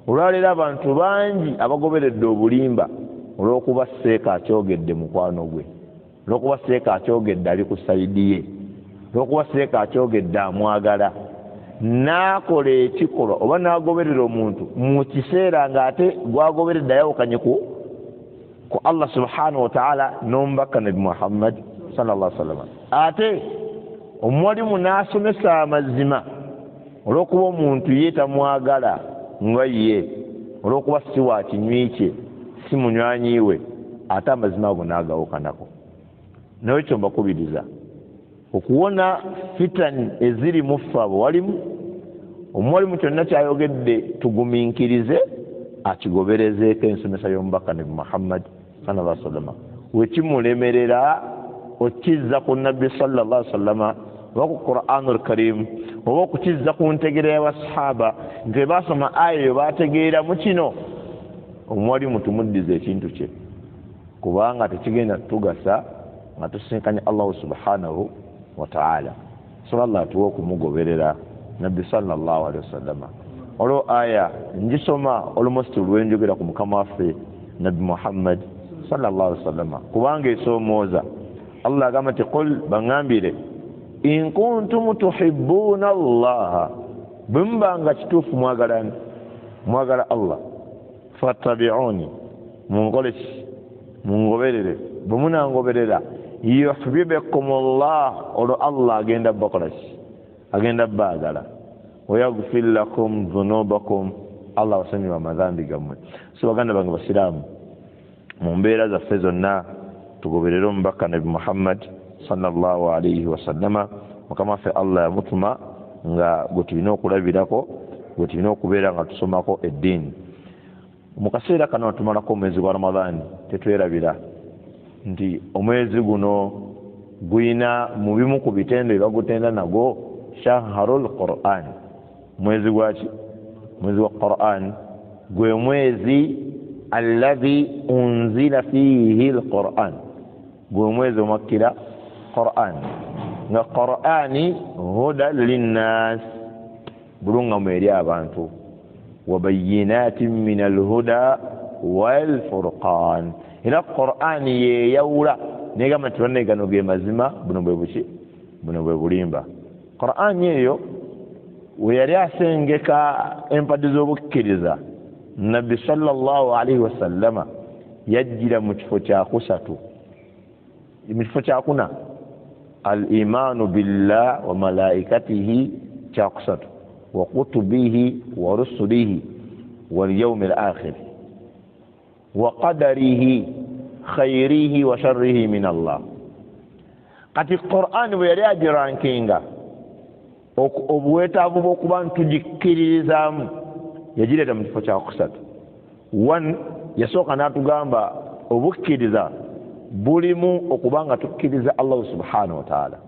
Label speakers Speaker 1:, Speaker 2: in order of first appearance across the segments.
Speaker 1: Olwaleero abantu bangi abagoberedde obulimba olw'okuba seeka akyogedde mukwano gwe, olw'okuba seeka akyogedde ali ku sayidi ye, olw'okuba seeka akyogedde amwagala, n'akola ekikolwa oba n'agoberera omuntu mu kiseera ng'ate gwagoberedde ayawukanye ku Allah subhanahu wa ta'ala n'omubaka Nabi Muhammad sallallahu alaihi wasallam. Ate omuwalimu n'asomesa amazima olw'okuba omuntu ye tamwagala nga ye, olw'okuba si wa kinywi kye, si munywanyi we, ate amazima ago n'agawukanako. Naye kyo mbakubiriza okuwona fitani eziri mu ffe abawalimu. Omuwalimu kyonna kyayogedde tugumiikirize, akigoberezeeko ensomesa y'omubaka Nabi Muhammad sallallahu alaihi wasallam. Wekimulemerera okizza ku Nabbi sallallahu alaihi wasallam oba ku Qur'anul Karim oba okukizza ku ntegeera y'abasahaba nti bwe baasoma aya eyo baategeeramu kino, omuwalimu tumuddize ekintu kye, kubanga tekigenda tugasa nga tusinkanye Allahu subhanahu wa ta'ala. So Allah atuwe okumugoberera Nabbi sallallahu alaihi wasallam. Olwo aya ngisoma almost lwenjogera ku mukama waffe Nabbi Muhammad sallallahu alaihi wasallam, kubanga esoomooza. Allah agamba nti qul, baŋŋambire, in kuntum tuhibbuna Allaha, bwe muba nga kituufu mwagala mwagala Allah, fattabi'uni, munkole ki? Mungoberere. Bwe munangoberera, yuhibbukum Allah, olwo Allah agenda bakola ki? Agenda baagala. Wayaghfir lakum dhunubakum, Allah abasonyiwa amadhambi gammwe. So baganda bange basiraamu, mu mbeera zaffe zonna tugoberere omubaka Nabi Muhammad sallallahu alaihi wasallama. Mukama waffe Allah yamutuma nga gwe tulina okulabirako, gwe tulina okubeera nga tusomako eddiini. Mu kaseera kano tumalako omwezi gwa Ramadhaani, tetwerabira nti omwezi guno guyina mu bimu ku bitendo ebagutenda nagwo shahrul Qur'an, mwezi gwaki? Mwezi wa Qur'an, gwe mwezi alladhi unzila fihi al-Qur'an, gwe mwezi omakkira Qur'an, nga Qur'ani huda linnas, bulungamu eri abantu, wa bayyinatin min al-huda wal furqan. Era Qur'ani yeyawula negamba nti banne gano ge mazima, buno bwe buki, buno bwe bulimba. Qur'ani eyo we yali asengeka empadde z'obukkiriza, Nabbi sallallahu alaihi wasallama yajjira mu kifo kyakusatu, mu kifo kyakuna, al-imanu billah wa malaikatihi kyakusatu, wa kutubihi wa rusulihi wal yawmil akhir wa qadarihi khairihi wa sharrihi min Allah. Kati Qur'an bwe yali agirankinga obwetaavu bw'okuba ntugikkiririzaamu, yagireeta mu kifo kyakusatu. One, yasooka n'atugamba obukkiriza bulimu okuba nga tukkiriza Allah subhanahu wa ta'ala.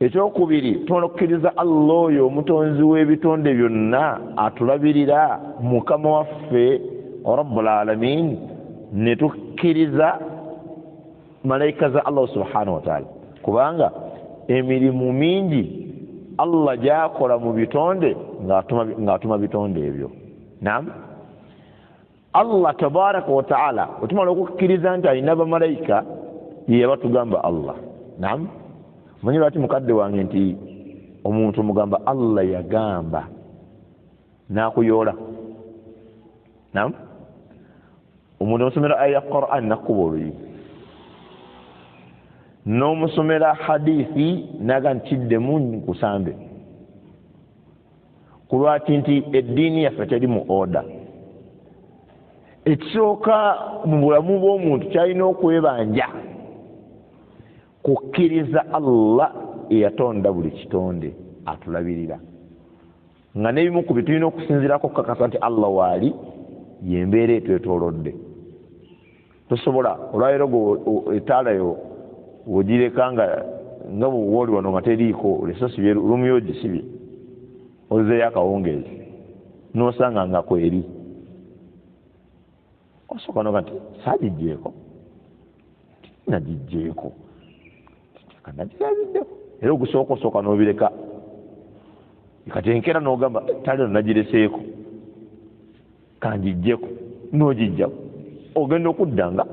Speaker 1: Ekyokubiri, tumala okukkiriza Allah oyo omutonzi w'ebitonde byonna atulabirira, mukama waffe Rabbul alamin, ne tukkiriza malayika za Allah subhanahu wa ta'ala, kubanga emirimu mingi Allah gy'akola mu bitonde ng'atuma bitonde ebyo. Naam, Allah tabaraka wa ta'ala otumala okukkiriza nti alina bamalayika, ye yabatugamba Allah. Naam, manyi lwaki mukadde wange nti omuntu omugamba Allah yagamba n'akuyoola. Naam, omuntu omusomera aya ya Qur'an nakkuba oluyi, n'omusomera hadithi naga nti kiddemu nkusambe. Ku lwaki nti eddiini yaffe teri mu order. Ekisooka mu bulamu bw'omuntu kyalina okwebanja kukkiriza Allah eyatonda buli kitonde atulabirira, nga n'ebimu ku bye tulina okusinziirako okukakasa nti Allah waali y'embeera etwetoolodde. Tosobola olwaleero ettaala yo ogireka nga bw'oli wano nga teriiko, olesosibye lumu yo ogisibye ozeeyo akawungeezi n'osanga nga kweri, osooka noga nti saagiggyeeko, nagiggyeeko, nagirabiddeko. Era ogusooka osooka n'obireka, kati enkeera n'ogamba ettaala eno nagireseeko. Kanjijjeko n'ogijjako, ogenda okudda nga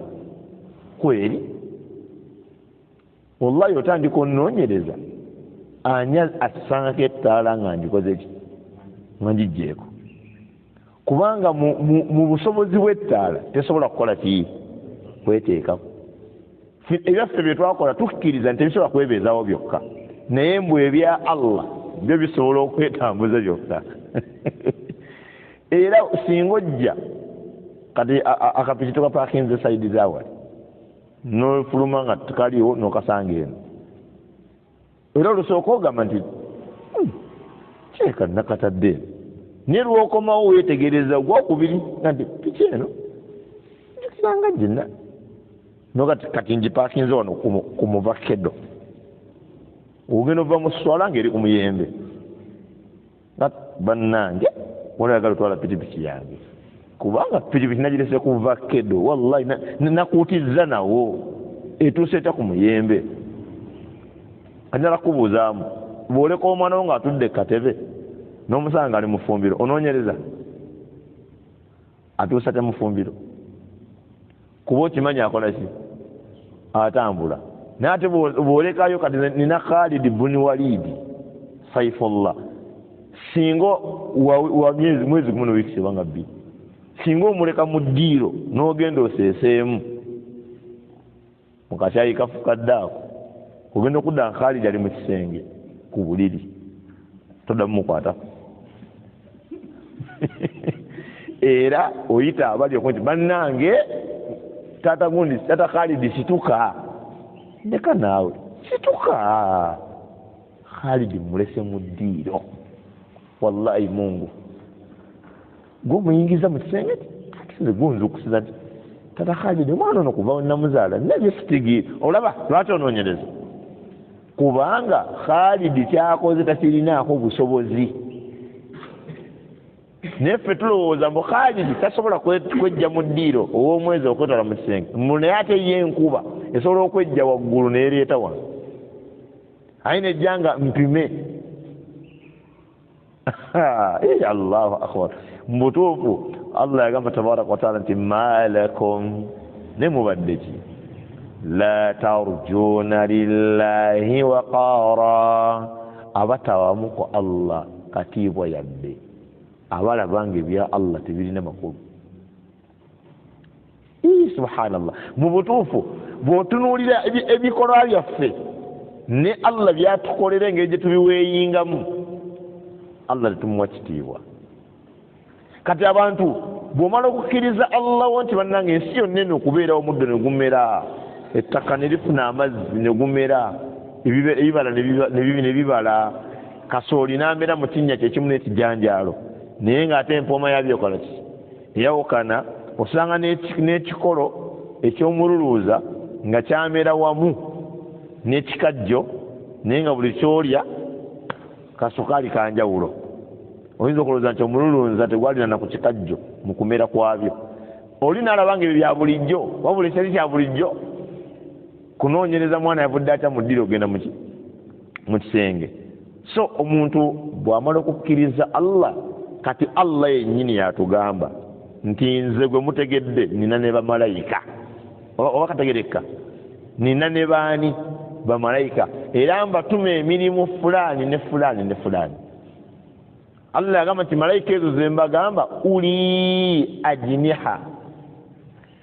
Speaker 1: kweri. Wallahi otandika onoonyereza ani assangako ettaala nga ngikoze ki, nga ngijjeeko, kubanga mu busobozi bw'ettaala tesobola kukola ki, kweteekako. Ebyaffe bye twakola tukkiriza nti tebisobola kwebeezaawo byokka, naye mbu ebya Allah byo bisobola okwetambuza byokka. Era singa ojja kati akapiki tukapakinze sayidi zaawali, nofuluma nga tukaliwo nokasanga eno, era olusooka ogamba nti kireka nakatadde eno, naye lwokomawo weetegereza gwakubiri nga nti piki eno njukiranga gyenna nokati kati ngipakinze wano ku muvakedo, ogenda ova mu swala ng'eri ku muyembe. Bannange waliwo ayagala otwala pikipiki yange, kubanga pikipiki nagirese ku vakedo, wallahi nakuutizza nawo etuuse etya ku muyembe. Kati kubuuzaamu, bw'oleka omwana wo ng'atudde katebe n'omusanga ali mu ffumbiro, onoonyereza atuusa tya mu ffumbiro? Kuba okimanyi akola ki, atambula. Naye ate bw'olekayo kati nina Khalid buni Walidi Saifullah, singa wa mwezi gumu n'owiiki oba nga bbiri, singa omuleka mu ddiiro n'ogenda oseeseemu mu kakyayi kafukadde ako, ogenda okudda nga Khalid ali mu kisenge ku buliri, toddamu mukwatako. Era oyita abali oku nti bannange taata gundi, taata Khalid situka, ndeka naawe situka, Khalid mulese mu ddiiro. Wallahi Mungu gwomuyingiza mu kisenge ate nze gunzukusiza nti taata Khalid omwana ono kuva namuzaala nabye sitigi. Olaba lwaki onoonyereza? Kubanga Khalid kyakoze takirinaako busobozi. Naye ffe tulowooza mbu Khalid tasobola kwejja mu ddiiro ow'omwezi okwetwala mu kisenge, naye ate ye enkuba esobola okwejja waggulu neereeta wano, aye nejja nga mpime. Allahu akbar. Mubutuufu Allah yagamba tabaraka wataala nti malakum, ne mubadde ki, la tarjuna lillahi waqara, abatawamu ku Allah katiibwa yadde, abalaba nga ebya Allah tebirina makulu. Subhanallah. Mu butuufu bw'otunuulira ebikolwa byaffe ne Allah byatukolera engeri gye tubiweeyingamu, Allah tetumuwa kitiibwa. Kati abantu bw'omala okukkiriza Allah wo nti bannange ensi yonna eno okubeerawo omuddo ne gumera, ettaka ne lifuna amazzi ne gumera, ebibala ne bibala, kasooli n'amera mu kinnya kyekimu n'ekijanjaalo, naye ng'ate empooma yabyo ekola ki, eyawukana. Osanga n'ekikolo eky'omululuuza nga kyamera wamu n'ekikajjo, naye nga buli kyolya kasukaali kanjawulo. Oyinza okulowooza nti omululuuza tegwalina na ku kikajjo mu kumera kwabyo. Oli n'alaba nga ebyo bya bulijjo, wabula ekyali kya bulijjo kunoonyereza mwana yavudde atya mu ddiro ogenda mu kisenge. So omuntu bw'amala okukkiriza Allah, kati Allah yennyini yatugamba nti nze gwe mutegedde nina ne bamalayika, oba kategereka, nina ne baani, bamalayika, era mbatuma emirimu fulaani ne fulaani ne fulaani. Allah yagamba nti malayika ezo ze mbagamba uli ajniha,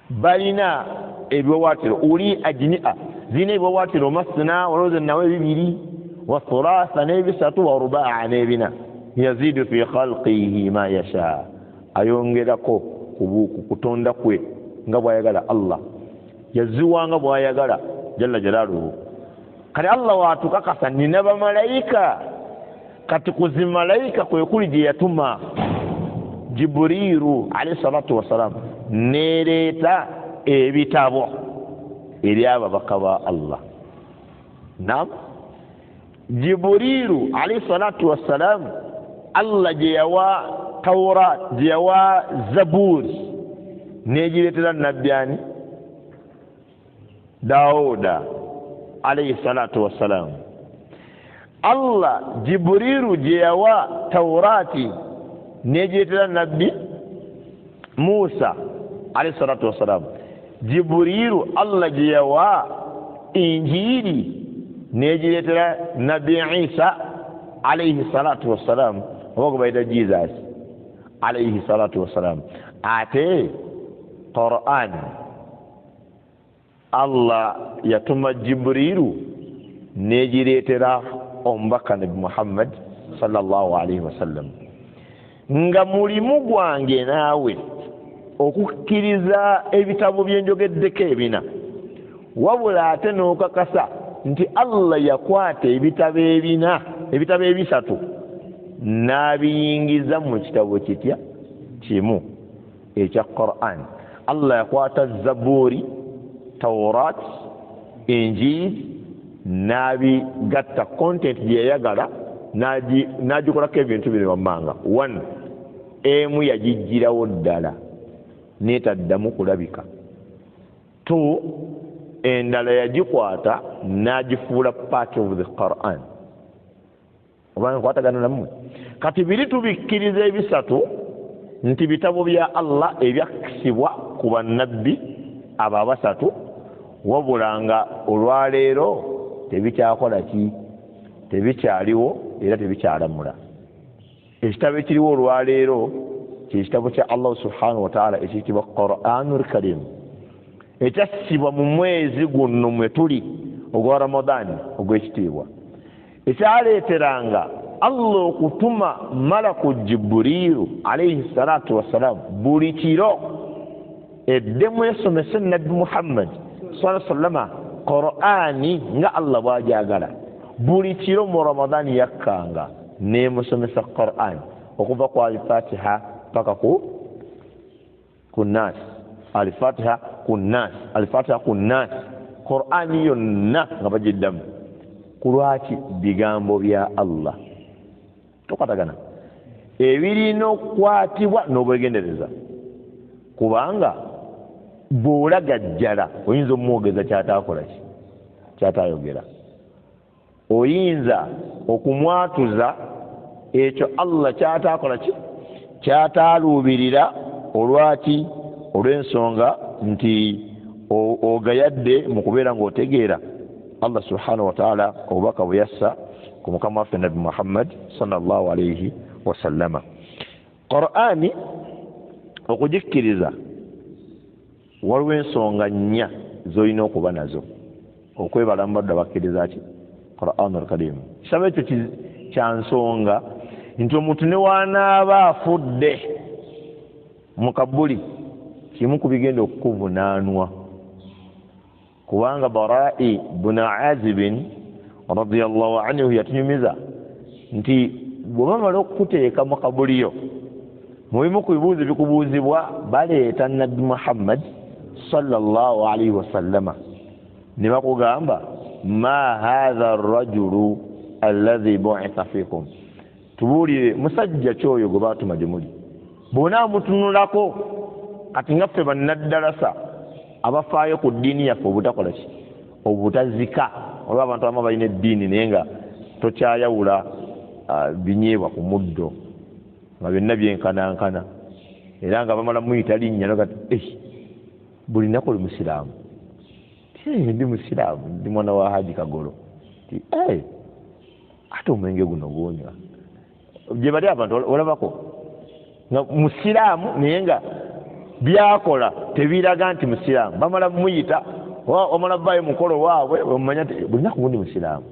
Speaker 1: balina ebiwawaatiro. Uli ajniha zirina ebiwawaatiro masna, walowooza nawe ebibiri, wa thulatha n'ebisatu, wa rubaa n'ebina. Yazidu fi khalqihi ma yasha, ayongerako ku kutonda kwe nga bw'ayagala. Allah yaziwa nga bw'ayagala jalla jalaaluhu. Kati Allah watukakasa nina bamalayika. Kati kuzimalayika kwe kuli gye yatuma Jibriiru alayhi salatu wassalam neereeta ebitabo eri ababaka ba Allah. Naam, Jibriiru alayhi salatu wassalam Allah gye yawa Tawrat, gye yawa Zaburi n'egireetera nabbi ani, Dawuda alayhi salatu wassalam. Allah Jibriiru gye yawa Tawrati n'egireetera nabbi Musa alayhi salatu wassalam, Jibriilu Allah gye yawa Injiiri n'egireetera Nabbi Isa alayhi salatu wassalam, oba gwe bayita Jesus alayhi salatu wassalam. Ate Quran Allah yatuma Jibriilu n'egireetera omubaka Nabbi Muhammad sallallahu alaihi wasallam. Nga mulimu gwange naawe okukkiriza ebitabo byenjogeddeko ebina, wabula ate n'okakasa nti Allah yakwata ebitabo ebina, ebitabo ebisatu n'abiyingiza mu kitabo kitya kimu ekya Quran. Allah yakwata Zaburi, Taurat, Injil n'abigatta content gye yayagala n'agikolako ebintu bino wammanga. One, emu yagijjirawo ddala n'etaddamu kulabika. Two, endala yagikwata n'agifuula part of the Quran. Oba nkwatagana nammwe? Kati biri tubikkiriza ebisatu nti bitabo bya Allah ebyakisibwa ku bannabbi abo abasatu, wabula nga olwaleero tebikyakola ki, tebikyaliwo era tebikyalamula. Ekitabo ekiriwo olwaleero kyekitabo kya Allah subhanahu wa ta'ala ekiyitibwa Quranul Karim, ekyassibwa mu mwezi guno mwe tuli ogwa Ramadhan ogw'ekitiibwa, ekyaleeteranga Allah okutuma malaku Jibriilu alayhi salatu wassalam buli kiro eddemu esomese Nabbi Muhammad sallallahu alaihi wasallama Qur'ani nga Allah bw'agyagala. Buli kiro mu Ramadhan yakkanga n'emusomesa Qur'ani okuva ku Al-Fatiha paka ku Nas, Al-Fatiha ku Nas, Al-Fatiha ku Nas, Qur'ani yonna nga bagiddamu. Ku lwaki? Bigambo bya Allah. Tukwatagana ebirina okukwatibwa n'obwegendereza, kubanga bw'olagajjala oyinza omwogeza kyataakola ki, kyatayogera. Oyinza okumwatuza ekyo Allah kyataakola ki, kyataaluubirira. Olwaki? Olw'ensonga nti ogayadde mu kubeera ng'otegeera Allah subhanahu wa ta'ala obubaka bwe yassa ku mukama waffe Nabbi Muhammad sallallahu alaihi wasallama. Qur'ani okugikkiriza waliwo ensonga nnya z'olina okuba nazo okwebala mu baddu abakkiriza ki Qur'anul Karim. Kitabo ekyo kya nsonga nti omuntu ne wanaaba afudde mu kabuli, kimu ku bigenda okukuvunaanwa, kubanga Barai bun Azibin radiyallahu anhu yatunyumiza nti bwe bamala okukuteeka mu kabuliyo, mu bimu ku bibuuzo bikubuuzibwa baleeta Nabbi Muhammad sallallahu alaihi wasallama ne bakugamba ma hadha arrajulu alladhi bu'itha fikum, tubuulire musajja kyoyo gwe baatuma gye muli. Bw'onaamutunulako kati nga ffe bannaddalasa abafaayo ku ddiini yaffe obutakola ki, obutazika. Olwa abantu abamu balina eddiini naye nga tokyayawula binyeebwa ku muddo nga byonna byenkanankana, era nga bamala muyita linnya nogati buli nnaku oli musiraamu, ndi musiraamu, ndi mwana wa Haji Kagolo, ate omwenge guno gwonywa. Gye bali abantu olabako nga musiraamu naye nga byakola tebiraga nti musiraamu, bamala muyita omala bayo mukolo waabwe omanya nti buli nnaku gundi musiraamu,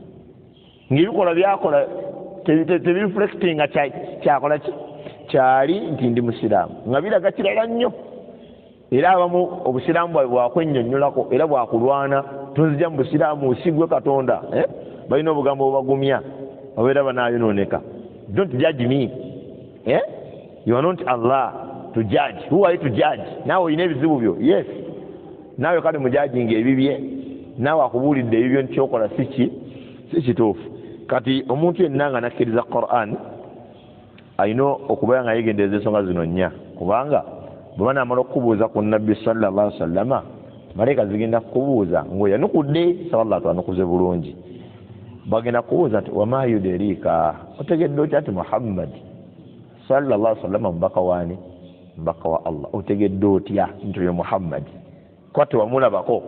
Speaker 1: ng'ebikola byakola tebireflectinga kyakola ki kyali nti ndi musiraamu, nga biraga kirala nnyo. Era abamu obusiraamu bwabwe bwakwennyonnyolako era bwakulwana, tonzija mu busiraamu osigwe Katonda, balina obugambo obubagumya babeera banaayonooneka. Don't judge me, you are not Allah to judge. Who are you to judge? Naawe olina ebizibu byo, yes, naawe kale mujajinga ebibye, naawe akubuulidde ebibyo nti kyokola si ki, si kituufu. Kati omuntu yenna nga nakkiriza Quran alina okubeera nga yeegendereza ensonga zino nnya, kubanga bwe banaamala okukubuuza ku Nabbi sallallahu alaihi wasallama, malayika zigenda kukubuuza ng'oyanukudde, saba Allah twanukuze bulungi. Bagenda kukubuuza nti wama yuderika, otegedde otya nti Muhammad sallallahu alaihi wasallama mubaka waani? Mbaka wa Allah. Otegedde otya nti oyo Muhammadi? Kuba tewamulabako.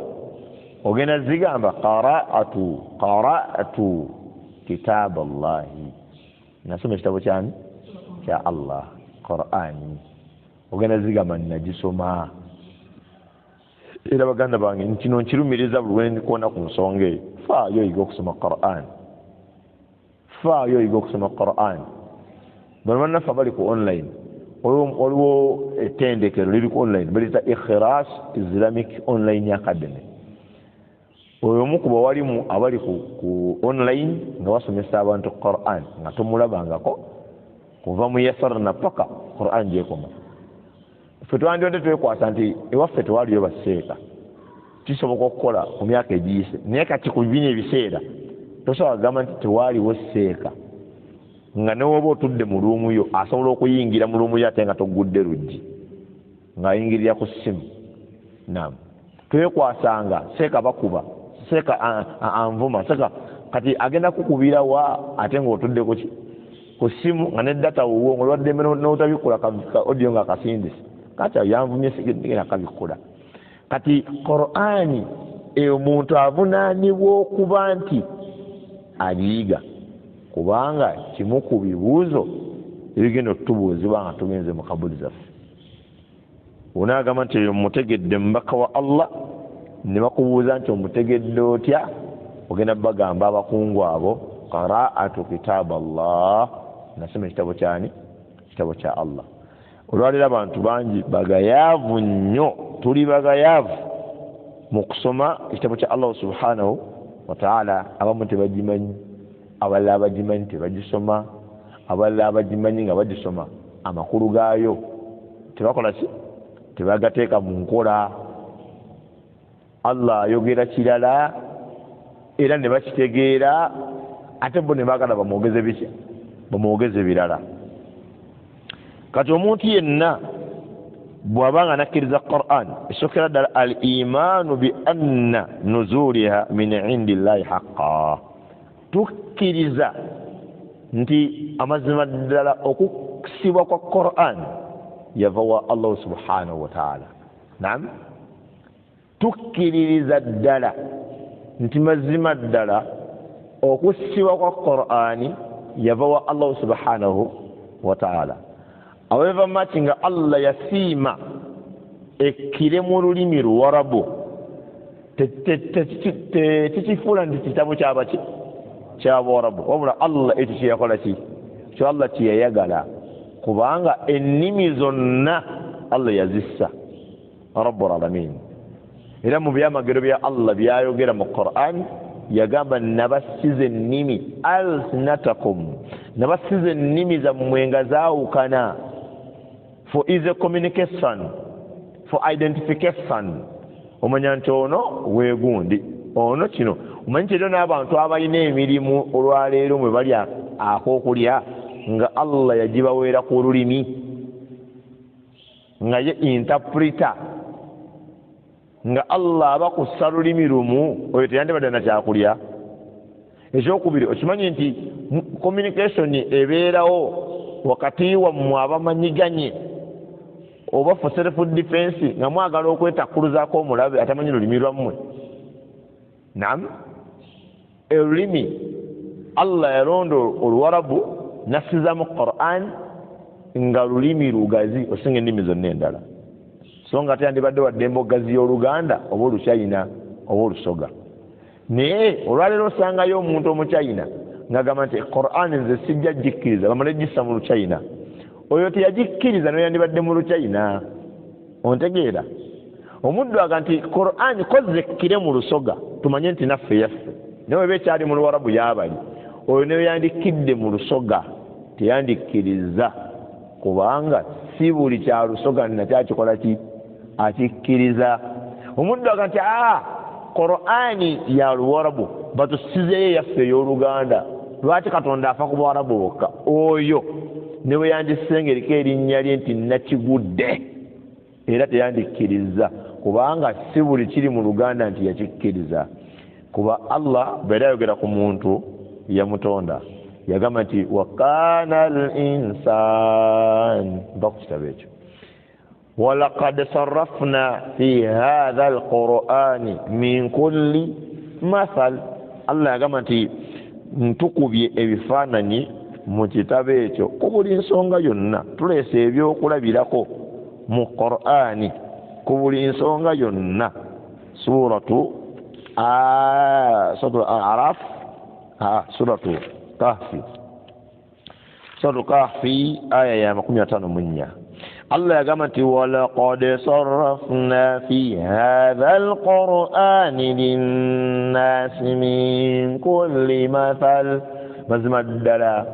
Speaker 1: Ogenda zigamba qara'atu kitaaba Allahi, nasoma ekitabo kyani? Kya Allah, Qur'ani. Ogenda zigamba nagisoma. Era baganda bange nkino nkirumiriza buli lwendikuona ku nsonga eyo. Faayo oyiga okusoma Qur'an, faayo oyiga okusoma Qur'an. Bano bannaffe abali ku online, waliwo ettendekero liri ku online baliyita Ikhlas Islamic Online Academy. Oyo omu ku bawalimu abali ku online nga basomesa abantu Qur'an nga tomulabangako kuva mu yasarna paka Qur'an gyekoma. Ffe twandibadde twekwasa nti ewaffe tewaliyo baseeka, kisoboka okukola ku myaka egiyise, naye kati ku bino ebiseera tosobola kugamba nti tewaliwo seeka, nga newoba otudde mu luumu yo asobola okuyingira mu luumu yo ate nga togudde luggi, ng'ayingirira ku ssimu. Naam, twekwasanga seeka bakuba, seeka anvuma, seeka kati agenda kukubira wa ate ng'otudde kuki? Ku ssimu, nga ne data wuwo ng'olwadde n'otabikula ka audio nga kasindise, kati yanvumye sigenda kabikula. Kati Qur'ani omuntu avunaanibwa okuba nti agiyiga, kubanga kimu ku bibuuzo ebigenda okutubuuzibwa nga tugenze mu kabuli zaffe. Onaagamba nti oyo mutegedde mubaka wa Allah, ne bakubuuza nti omutegedde otya, ogenda bagamba abakungu abo qara'atu kitaaba Allah, nasoma ekitabo kyani? Ekitabo kya Allah. Olwaleero abantu bangi bagayaavu nnyo, tuli bagayaavu mu kusoma ekitabo kya Allah subhanahu wa ta'ala. Abamu tebagimanyi, abalala abagimanyi tebagisoma, abalala abagimanyi nga bagisoma amakulu gaayo tebakola ki? Tebagateeka mu nkola. Allah ayogera kirala era ne bakitegeera, ate bo ne baagala bamwogeze biki? Bamwogeze birala. Kati omuntu yenna bw'aba nga anakkiriza Qur'an, esookera ddala al-imaanu bi anna nuzuliha min indillahi haqqa, tukkiriza nti amazima ddala okusibwa kwa Qur'an yava wa Allah subhanahu wa ta'ala. Naam, tukkiririza ddala nti mazima ddala okusibwa kwa Qur'ani yava wa Allah subhanahu wa ta'ala. However much nga Allah yasiima ekkire mu lulimi Luwarabu, tekikifuula nti kitabo kyabaki? Kyabawarabu. Wabula Allah ekyo kyeyakola ki? Kyo Allah kyeyayagala, kubanga ennimi zonna Allah yazissa Rabbul Alamin. Era mu byamagero bya Allah byayogera mu Qur'an yagamba nabasize ennimi alsinatakum, nabasize ennimi zammwe nga zaawukana, for easy communication, for identification. Omanya nti ono weegundi, ono kino. Omanyi nti era n'abantu abalina emirimu olwaleero mwe balya ak'okulya nga Allah yagibaweera ku lulimi, nga ye interpreter, nga Allah abakussa lulimi lumu, oyo teyandibadde na kyakulya. Ekyokubiri, okimanyi nti communication ebeerawo wakati wammwe abamanyiganye, oba for self defense, nga mwagala okwetakkuluzaako omulabe atamanyi lulimi lwammwe. Naam, olulimi Allah yalonda Oluwarabu nassizamu Qur'an nga lulimi lugazi osinga ennimi zonna endala. So nga teyandibadde wadde embogazi y'Oluganda oba Oluchina oba Olusoga. Naye olwaleero osangayo omuntu Omuchina ng'agamba nti Qur'an nze sijja gikkiriza, bamale gissa mu Luchina. Oyo teyagikkiriza naye yandibadde mu Luchina. Ontegeera? Omuddu aga nti Qur'an kozekkire mu Lusoga, tumanye nti naffe yaffe. Naye weba ekyali mu Luwarabu y'abali, oyo naye yandikidde mu Lusoga teyandikkiriza, kubanga si buli kya Lusoga nakyakikola ki? Akikkiriza. Omuddu aga nti Qur'ani ya Luwarabu, batusizeeyo yaffe ey'Oluganda. Lwaki Katonda afa ku Bawarabu bokka? Oyo ne bwe yandisengereko erinnya lye nti nakigudde, era teyandikkiriza, kubanga si buli kiri mu Luganda nti yakikkiriza. Kuba Allah bwe yali ayogera ku muntu yamutonda, yagamba nti wa kana al insan, mpa ku kitabo ekyo. Walaqad sarrafna fi hadha alqur'ani min kulli mathal. Allah yagamba nti ntukubye ebifaananyi mu kitabo ekyo ku buli nsonga yonna. Tuleese ebyokulabirako mu Qur'ani ku buli nsonga yonna. Suratu Araf, suratu Kahfi, suratu Kahfi aya ya 54. Allah yagamba nti walaqad sarrafna fi hadha alqur'ani linnasi min kulli mathal. Mazima ddala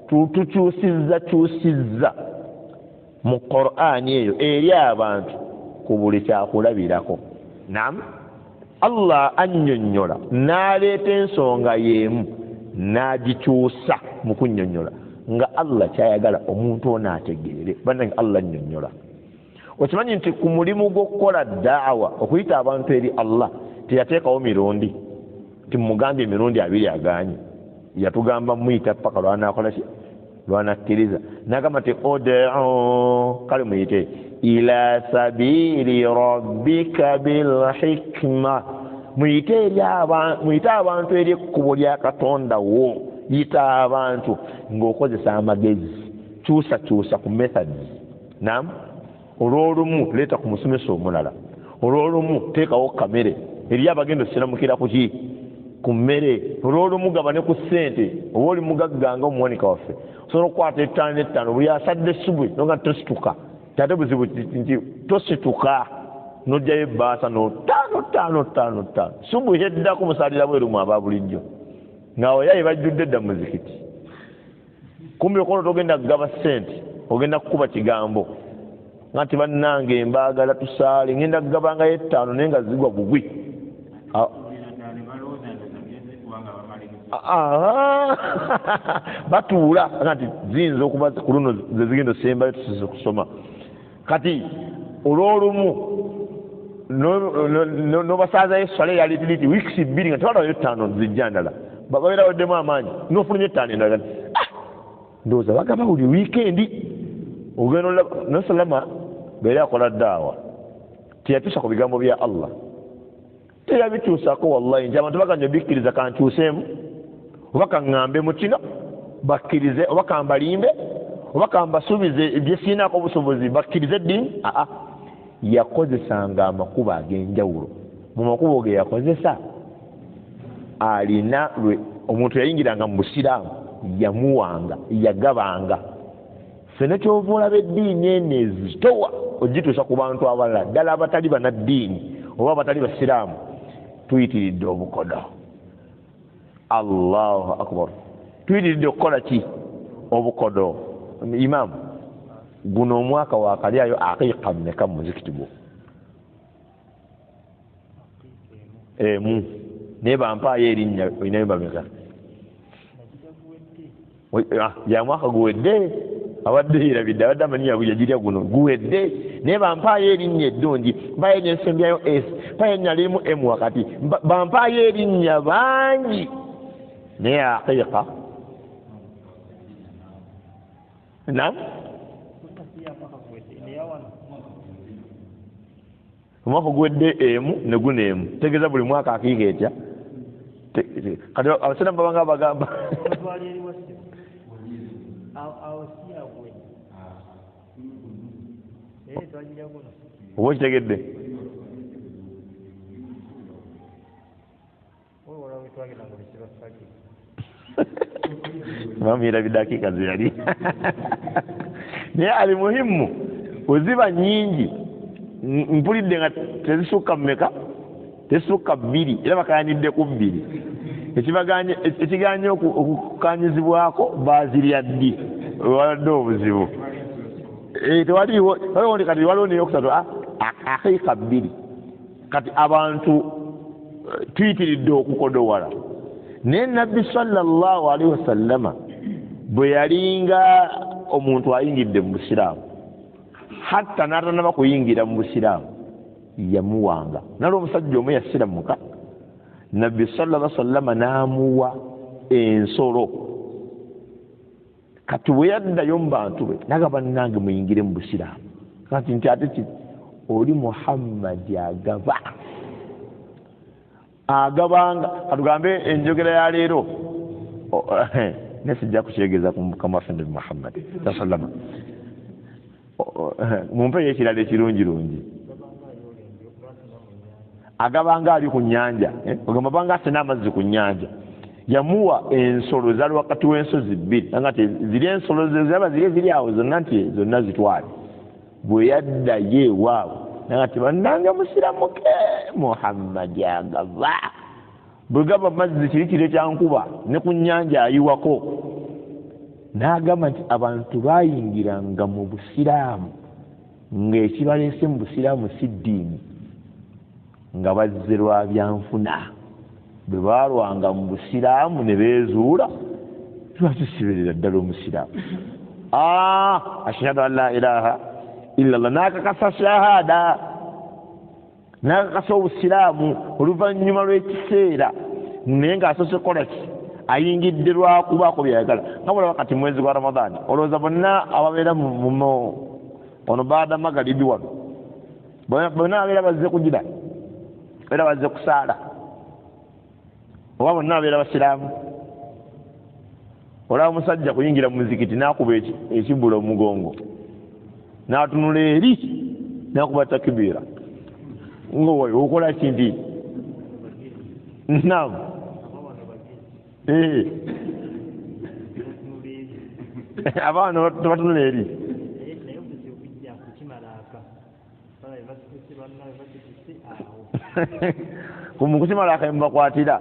Speaker 1: tukyusizza kyusizza mu Qur'ani eyo eri abantu ku buli kyakulabirako. Naam, Allah annyonnyola n'aleeta ensonga y'emu n'agikyusa mu kunnyonnyola nga Allah kyayagala omuntu ono ategeere. Bannange, Allah annyonnyola. Okimanyi nti ku mulimu gw'okukola daawa, okuyita abantu eri Allah, teyateekawo mirundi nti mugambye emirundi abiri aganye. Yatugamba muyita paka lwanakola ki, lwanakkiriza. N'agamba nti ud'u, kale muyite ila sabili rabbika bilhikma, muyite abantu eri ekkubo lya Katonda wo. Yita abantu ng'okozesa amagezi, kyusa kyusa ku methods. Naam, olw'olumu leeta ku musomesa omulala, olw'olumu teekawo kamere eri abagenda osiramukira ku ki, ku mmere, olw'olumu gabane ku ssente. Oba oli mugagga nga omuwanika waffe, osobola okukwata 5 5 buli asadde subwe nonga tosituka, ate buzibu nti tosituka n'ojjayo ebbaasa no 5 5 5 5 subwe eddako musalira bweru mu aba bulijjo nga oyaye bajjudde dda muzikiti. Kumbe okola togenda kugaba ssente, ogenda kukuba kigambo nga nti bannange mbaagala tusaale, ngenda kugabangayo 5 naye nga zigwa bugwi. Batuula nga nti ziyinza okuba ku luno ze zigenda osembayo tusize kusoma. Kati olw'olumu n'obasaazayo esswala eya litiriti wiikisi 2 nga tewalayo 5 zijja ndala, babeera weddemu amaanyi n'ofulumya 5 endala. Ndowooza bagaba buli wiikendi ogenda nosalama beera akola daawa teyatuusa ku bigambo bya Allah, teyabituusako. Wallahi nti abantu baganja bikkiriza kankyuseemu oba kaŋŋambe mu kino bakkirize, oba kambalimbe, oba kambasuubize bye siinaako obusobozi bakkirize eddiini. Aa, yakozesanga amakubo ag'enjawulo. Mu makubo ge yakozesa alina omuntu yayingiranga mu busiraamu yamuwanga, yagabanga. Ffenna kyova olaba eddiini eno ezitowa ogituusa ku bantu abalala ddala abatali bannaddiini oba abatali basiraamu, tuyitiridde obukodo. Allahu akbar, tuyitiridde okukola ki? Obukodo. Imaamu, guno omwaka wakalyayo aqiiqa mmeka mu muzikiti gwo? Emu. Naye bampaayo erinnya, olinayo bameka? Ya mwaka guwedde, abadde yerabidde, abadde amanyi yagirya guno guwedde. Naye bampaayo erinnya eddungi, mpaayo erinnya ensembyayo S, mpaayo erinnya lirimu M wakati, bampaayo erinnya bangi. Naye aqiiqa nam omwaka guwedde emu ne guno emu, tegeeza buli mwaka aqiiqa etya? Kati abasiraamu babanga bagamba oba okitegedde? Imamu yerabidde aqiiqa ze yali. Naye ali muhimu weziba nnyingi, mpulidde nga tezisukka mmeka? Tezisukka 2, era bakayanidde ku 2. Ekiganye okukanyizibwako baazirya ddi wabadde obuzibu. Tewaliwo kati waliwo neyokusatu aqiiqa 2. Kati abantu tuyitiridde okukodowala. Naye Nabbi sallallahu alaihi wasallama bwe yalinga omuntu ayingidde mu busiraamu, hatta n'atanaba kuyingira mu busiraamu yamuwanga. Nalwo omusajja omu yasiramuka, Nabbi sallallahu alaihi wasallama n'amuwa ensolo. Kati bwe yaddayo mu bantu be n'agamba, bannange muyingire mu busiraamu. Kati nti ate ki oli Muhammadi agaba agabanga. Katugambe enjogera ya leero nesijja kukyegeza ku mukama waffe Nabi Muhammad sallama. Mumpe ekirala ekirungirungi. Agabanga ali ku nnyanja, ogamba banga asena amazzi ku nnyanja. Yamuwa ensolo zaali wakati w'ensozi bbiri, anga nti ziri ensolo zaba ziri ziri awo zonna nti zonna zitwale. Bwe yaddayo ewaabwe nanga nti bannange musiramuke, Muhammadi agaba. Bwe gaba mazzi kiri kiro kyankuba ne ku nnyanja ayiwako. N'agamba nti abantu baayingiranga mu busiraamu ng'ekibaleese mu busiraamu si ddiini, nga bazze lwa byanfuna. Bwe baalwanga mu busiraamu ne beezuula, lwaki sibeerera ddala omusiraamu? Ashhadu an la ilaha illallah, n'akakasa shahada, n'akakasa obusiraamu oluvannyuma lw'ekiseera, naye ng'asoose kukola ki? Ayingidde lwakubaako byayagala. Nga bulaba kati mwezi gwa Ramadhaani, olowooza bonna ababeera ono baada magalibi wano bonna ababeera bazze kugira, era bazze kusaala, oba bonna ababeera basiraamu? Olaba omusajja kuyingira mu muzikiti n'akuba ekibula omugongo, n'atunula eri n'akuba takibiira, nga okola ki nti naamu abaana tebatunula eri. Mukukimalaaka emubakwatira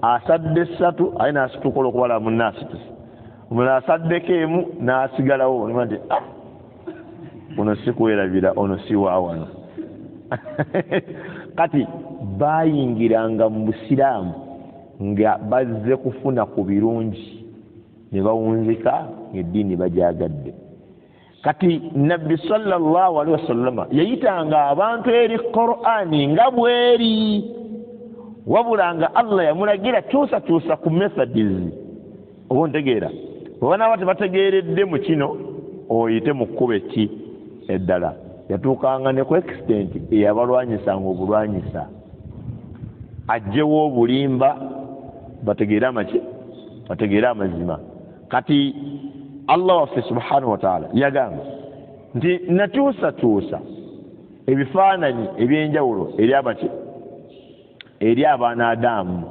Speaker 1: asadde ssatu aye n'asituka olwokubala munne asituse, omulala asaddeko emu n'asigalawo nti ono si kwerabira, ono si waawano. Kati baayingiranga mu busiraamu nga bazze kufuna ku birungi ne bawunzika ng'eddiini bagyagadde. Kati Nabbi sallallahu alaihi wasallama yayitanga abantu eri Qur'ani nga bweri, wabula nga Allah yamulagira kyusakyusa ku methods. Oba ontegeera? Bwe banaaba tebategeeredde mu kino, oyite mu kkubo eki eddala. Yatuukanga ne ku extent eyabalwanyisanga obulwanyisa, aggyewo obulimba bategeere amaki, bategeere amazima. Kati Allah waffe subhanahu wa ta'ala yagamba nti nakyusakyusa ebifaananyi ebyenjawulo eri abaki, eri abaana Adamu.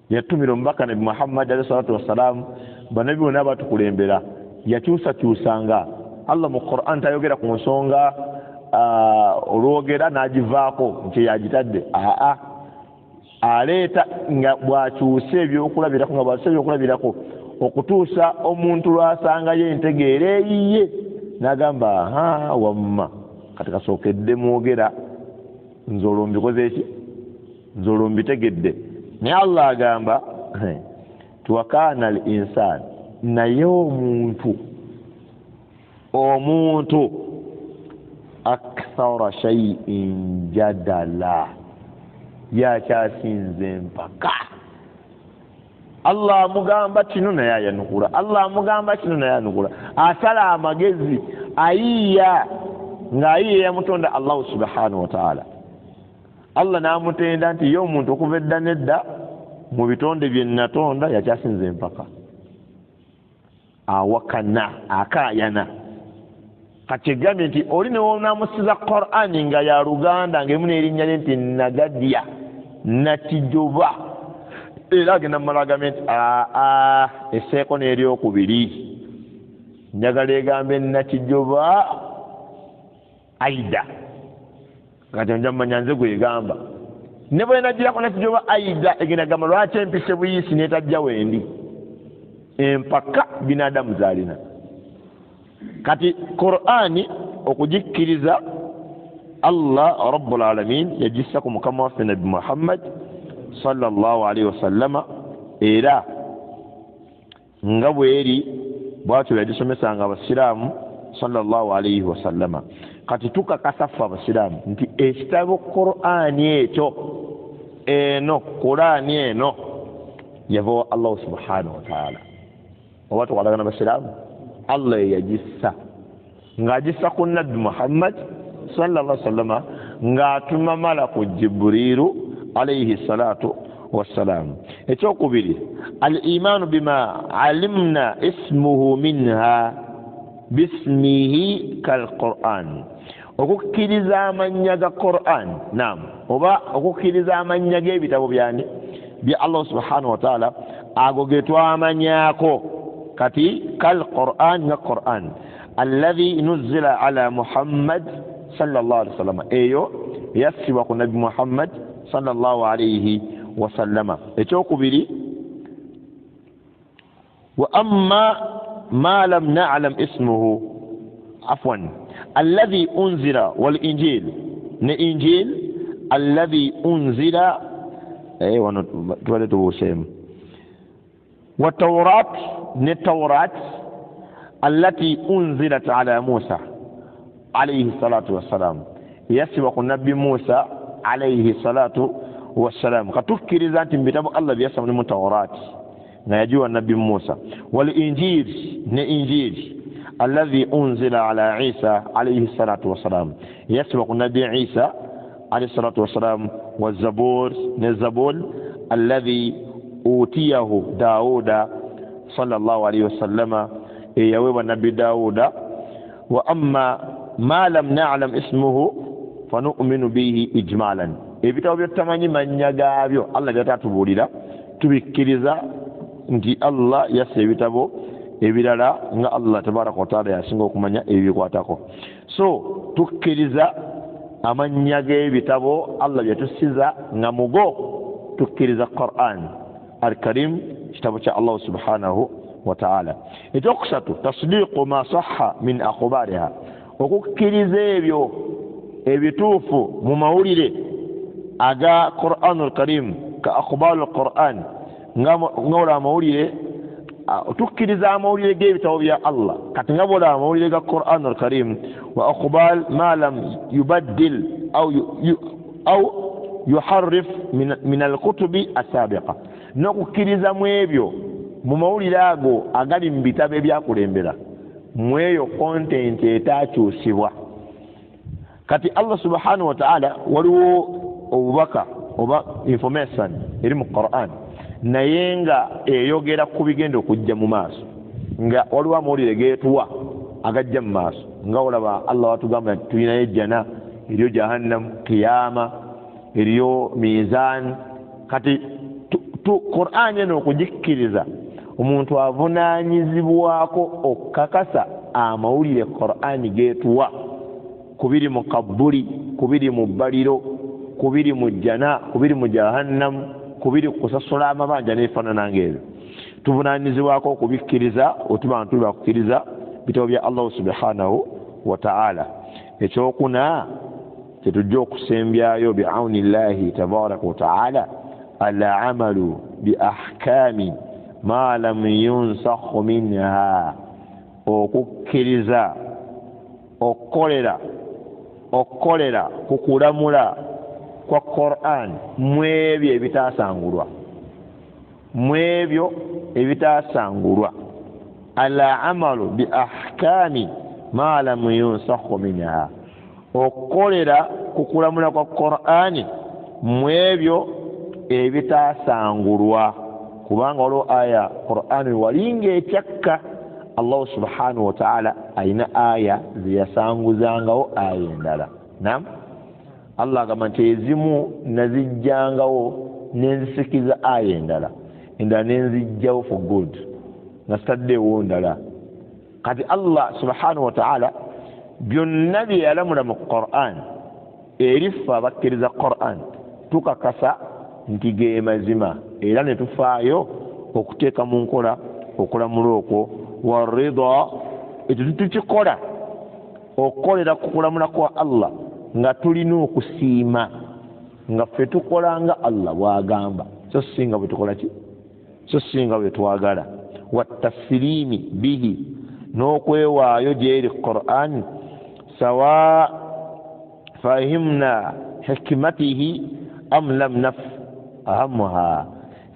Speaker 1: Yatumira omubaka Nabi Muhammad alayhi salatu wassalam, bannabbi bonna batukulembera. Yakyusakyusanga. Allah mu Qur'an tayogera ku nsonga olwogera n'agivaako nti yagitadde. Aa aleeta nga bw'akyusa ebyokulabirako, nga bw'akyusa ebyokulabirako okutuusa omuntu lw'asangayo entegeera eyiye n'agamba aha wamma kati kasookedde mwogera nze olwo mbikoze eki, nze olwo mbitegedde. Naye Allah agamba nti wakaana al insan, naye omuntu omuntu akthara shay'in jadala, yakyasinze empaka. Allah amugamba kino naye ayanukula, Allah amugamba kino naye ayanukula. Asala amagezi, ayiya ng'ayiya yamutonda Allahu subhanahu wa ta'ala. Allah n'amutenda nti ye omuntu okuva edda n'edda mu bitonde bye natonda yakyasinze empaka. Awakana, akaayana. Kati egambye nti oli ne wonaamusiza Qur'ani nga ya Luganda ng'erimu n'erinnya lye nti Nagadya Nakijoba, era agenda mumala agambe nti aa esseeko n'eryokubiri njagala egambe Nakijoba Aida. Kati nja mmanya nze gwegamba ne bwe nagirako Nakijoba Aida egenda gamba lwaki empise buyisi n'etajja wendi. Empaka binadamu zaalina. Kati Qur'ani okugikkiriza Allah Rabbul Alamin yagissa ku mukama waffe Nabbi Muhammad sallallahu alaihi wasallama, era nga bweri bwatyo yagisomesanga abasiraamu sallallahu alaihi wasallama. Kati tukakasa ffe abasiraamu nti ekitabo Qur'ani ekyo eno Qur'ani eno yava wa Allah subhanahu wa ta'ala. Oba tukwatagana basiraamu, Allah yagissa. Ng'agissa ku Nabbi Muhammad sallallahu alaihi wasallama ng'atuma malaku Jibriilu alaihi salatu wassalam. Ekyokubiri, al imaanu bima alimna ismuhu minha bismihi kal Quran, okukkiriza amannya ga Quran, nam, oba okukkiriza amannya g'ebitabo byani bya Allah subhanahu wa ta'ala, ago ge twamanyako. Kati kal Quran, nga Quran alladhi nuzila ala Muhammad sallallahu alaihi wasallam, eyo yassibwa ku Nabbi Muhammad sallallahu alaihi wasallama. Ekyokubiri, wa amma ma lam na'lam ismuhu, afwan, alladhi unzila wal injil, ne injil alladhi unzila, wano tubadde tubuuseemu, wa tawrat, ne tawrat allati unzilat ala Musa alayhi salatu wassalam, yassibwa ku Nabbi Musa alayhi salatu wassalam. Katukkiriza nti mu bitabo Allah byassa mulimu Tawrati nga yagiwa Nabbi Musa, wal injil, ne injil alladhi unzila ala Isa alayhi salatu wassalam, yassibwa ku Nabbi Isa alayhi salatu wassalam, wa zabur, ne zabur alladhi utiyahu Dauda sallallahu alayhi wasallama, eyaweebwa Nabbi Dawuda. Wa amma ma lam na'lam ismuhu fanu'minu bihi ijmalan, ebitabo byetamanyi mannya gaabyo Allah byatatubuulira tubikkiriza nti Allah yassa ebitabo ebirala nga Allah tabaraka wa taala yasinga okumanya ebibikwatako. So tukkiriza amannya g'ebitabo Allah byetussiza nga mugo tukkiriza Quran al-Karim, kitabo kya Allah subhanahu wa ta'ala. Ekyokusatu, tasdiqu ma sahha min akhbariha, okukkiriza ebyo ebituufu mu mawulire aga Quranul Karim, ka akhbarul Quran, nga olaba amawulire, tukkiriza amawulire g'ebitabo bya Allah. Kati nga bw'olaba amawulire ga Quranul Karim, wa akhbar ma lam yubaddil au yuharrif min alkutubi asabiqa, n'okukkiriza mu ebyo mu mawulire ago agali mu bitabo ebyakulembera, mu eyo content etaakyusibwa. Kati Allah subhanahu wa ta'ala waliwo obubaka oba information eri mu Quran, naye nga eyogera ku bigenda okujja mu maaso, nga waliwo amawulire geetuwa agajja mu maaso, nga olaba Allah watugamba nti tulinayo ejjana, eriyo jahannam, kiyama, eriyo mizan. Kati Quran eno okugikkiriza omuntu avunaanyizibwako okukakasa amawulire Quran geetuwa kubiri mu kabbuli, kubiri mu bbaliro, kubiri mu jjana, kubiri mu jahannam, kubiri kusasula amabanja n'ebifaanana ng'ebyo. Tuvunaanyizibwako okubikkiriza otuba nti bakukkiriza bitabo bya Allah subhanahu wa ta'ala. Ekyokuna kyetujja okusembyayo biaunillahi tabaraka wa ta'ala, al-amalu bi ahkami ma lam yunsakh minha, okukkiriza okukolera ku kulamula kwa Quran mu ebyo ebitaasangulwa, mu ebyo ebitaasangulwa. Al-amalu bi ahkami ma lam yunsakh minha, okukolera ku kulamula kwa Quran mu ebyo ebitaasangulwa, kubanga waliwo aya Quran walinga ekyakka Allah subhanahu wa ta'ala ayina aya zeyasanguzangawo aya endala. Naam, Allah agamba nti ezimu nazijjangawo nenzisikiza aya endala, endala nenzijjawo for good, nga sitaddeewo ndala. Kati Allah subhanahu wa ta'ala byonna bye yalamula mu Quran, eriffe abakkiriza Quran tukakasa nti ge mazima, era ne tufaayo okuteeka mu nkola okulamula okwo. Warida, ekyo tukikola okukolera ku kulamula kwa Allah nga tulina okusiima, nga ffe tukola nga Allah bw'agamba, so singa bwe tukola ki, so singa bwe twagala. Watasiliimi bihi, n'okwewaayo gyeri Quran, sawa fahimna hikmatihi am lam nafhamha,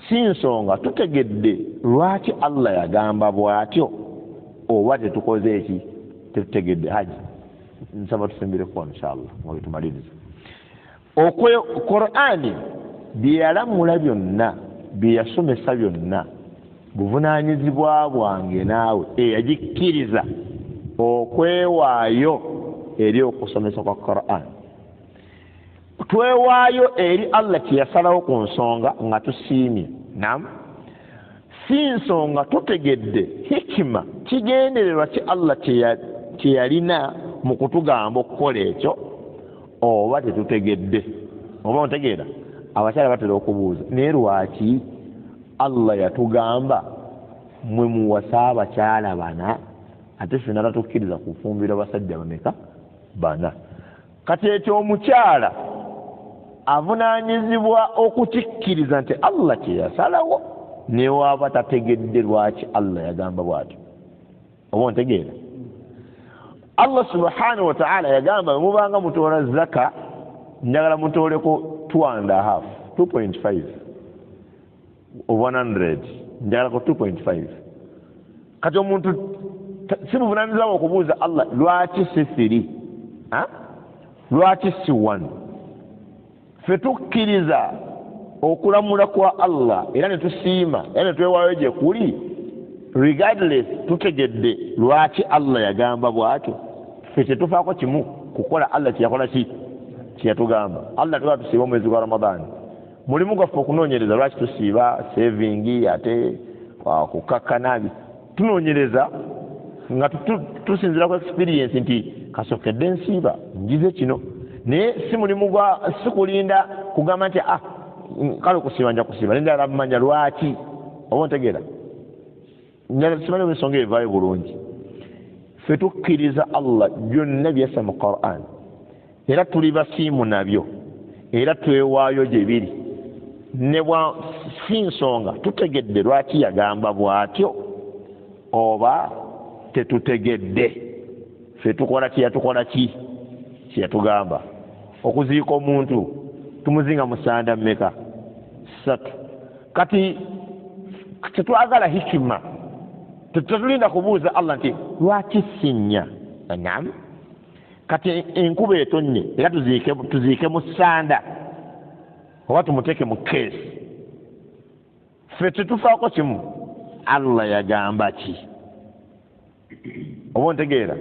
Speaker 1: si nsonga tutegedde lwaki Allah yagamba bw'atyo oba tetukoze eki, Tetutegedde. Haji, nsaba tusembireko wano inshallah nga bwetumaliriza. Qur'ani bye yalamula byonna, bye yasomesa byonna, buvunaanyizibwa bwange naawe eyagikkiriza okwewaayo eri okusomesa kwa Qur'an. Twewaayo eri Allah kye yasalawo ku nsonga nga tusiimye. Naam, si nsonga tutegedde hikima, kigendererwa ki Allah kye yalina mu kutugamba okukola ekyo, oba tetutegedde. Oba otegeera, abakyala batera okubuuza, naye lwaki Allah yatugamba mwe muwasa abakyala bana, ate ffenna tatukkiriza kufumbira basajja bameka? Bana. Kati ekyo omukyala avunaanyizibwa okukikkiriza nti Allah kye yasalawo, newaaba tategedde lwaki Allah yagamba bw'atyo. Oba ontegeera? Allah subhanahu wa ta'ala yagamba mubanga mutoola zaka, njagala mutooleko 2.5, 2.5 of 100, njagalako 2.5. Kati omuntu si buvunaanyizibwa okubuuza Allah lwaki si 3, lwaki si 1. Ffe tukkiriza okulamula kwa Allah era ne tusiima era ne twewaayo gye kuli, regardless tutegedde lwaki Allah yagamba bw'atyo. Ffe tetufaako kimu kukola Allah kyeyakola ki kyeyatugamba. Allah tuba tusiiba omwezi gwa Ramadhan, mulimu gwaffe okunoonyereza lwaki tusiiba, saving ate kukakkana, tunoonyereza nga tusinziira ku experience nti kasokedde nsiiba njize kino. Naye si mulimu gwa si kulinda kugamba nti ah kale okusiiba nja kusiiba, naye njagala manya lwaki. Oba ontegeera? Simanyi oba ensonga evaayo bulungi. Ffe tukkiriza Allah byonna byassa mu Qur'an, era tuli basiimu nabyo, era twewaayo gye biri, ne bwa si nsonga tutegedde lwaki yagamba bw'atyo oba tetutegedde. Ffe tukola kyeyatukola ki kyeyatugamba. Okuziika omuntu tumuzinga mu sanda mmeka? 3. Kati tetwagala hikima, tetulinda kubuuza Allah nti lwaki si 4. Naam, kati enkuba etonnye era tuziike mu sanda oba tumuteeke mu keesi. Ffe tetufaako kimu, Allah yagamba ki. Oba ontegeera?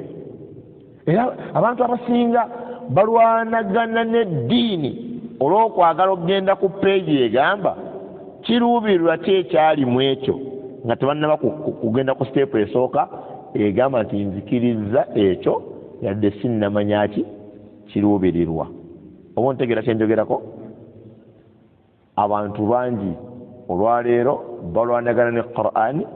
Speaker 1: Era abantu abasinga balwanagana n'eddiini olw'okwagala okugenda ku peegi egamba kiruubirirwa ki ekyalimu ekyo, nga tebannaba kugenda ku siteepu esooka egamba nti nzikiriza ekyo yadde sinnamanya ki kiruubirirwa. Oba ontegeera kye njogerako? Abantu bangi olwaleero balwanagana ne Qur'ani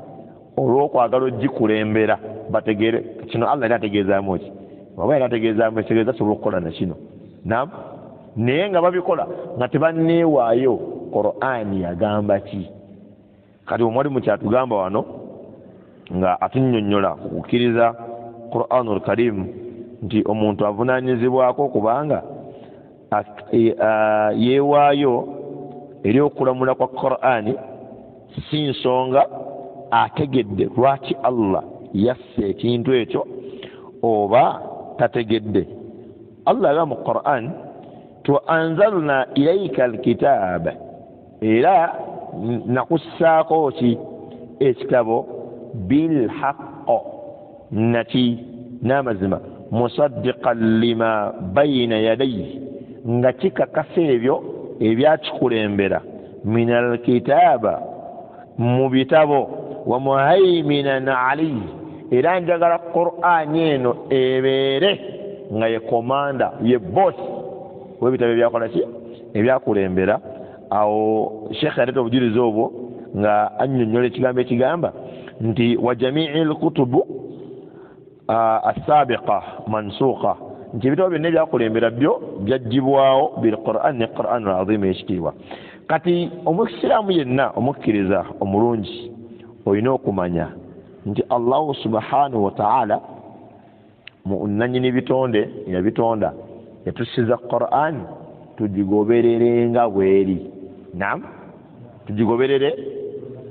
Speaker 1: olw'okwagala ogikulembera bategeere kino Allah yali ategeezaamu ki, oba yali ategeezaamu ekitegeeza tusobola okukola na kino. Naam, naye nga babikola nga tebanneewaayo Qur'ani yagamba ki. Kati omwalimu kyatugamba wano nga atunnyonnyola ku kukkiriza Qur'anul Karim nti omuntu avunaanyizibwako kubanga yeewaayo eri okulamula kwa Qur'ani, si nsonga ategedde lwaki Allah yassa ekintu ekyo oba tategedde. Allah agamba mu Qur'an tu anzalna ilayka alkitab, era nakussaako ki ekitabo bilhaqq, naki n'amazima, musaddiqan lima bayna yadayhi, nga kikakasa ebyo ebyakikulembera, min alkitaba, mu bitabo, wa muhaiminan alayhi, era njagala Qur'ani eno ebeere nga ye komanda, ye boss w'ebitabo ebyakola ki ebyakulembera. Awo Sheikh yaleeta obujulizi obwo nga annyonnyola ekigambo ekigamba nti wa jamii lkutubu assabiqa mansuuka, nti ebitabo byonna ebyakulembera byo byaggyibwawo bilquran ne Quran al-azim ey'ekitiibwa. Kati omusiraamu yenna omukkiriza omulungi olina okumanya nti Allahu subhanahu wa ta'ala nannyini bitonde yabitonda, yatussiza Quran tugigobererenga bweri. Naam, tugigoberere.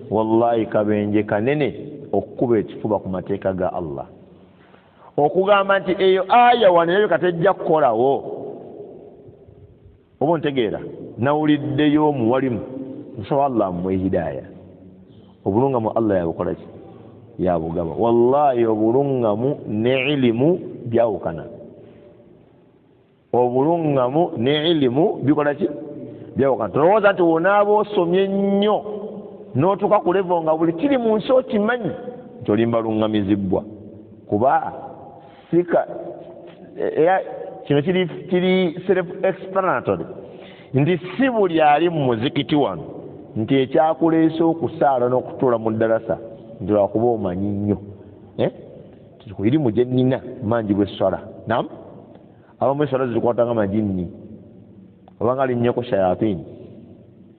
Speaker 1: Wallahi kabenje kanene okukuba ekifuba ku mateeka ga Allah. Okugamba nti eyo aya wano erabika tejja kukolawo, oba ontegeera? Nawuliddeyo omuwalimu, nsaba Allah amuwe hidaaya. Obulungamu Allah yabukola ki? Yabugaba. Wallahi obulungamu ne ilimu byawukana. Obulungamu ne ilimu bikola ki? Byawukana. Tolowooza nti wonaaba osomye nnyo n'otuuka ku level nga buli kiri mu nsi okimanyi nti olimba lungamizibwa, kuba sika era kino kiri self explanatory nti si buli ali mu muzikiti wano nti ekyakuleese okusaala n'okutuula mu ddalasa nti lwakuba omanyi nnyo. Irimu gye nnina mangi bw'esswala. Nam abamu esswala zikwata nga majinni obanga alinnyeko shayatini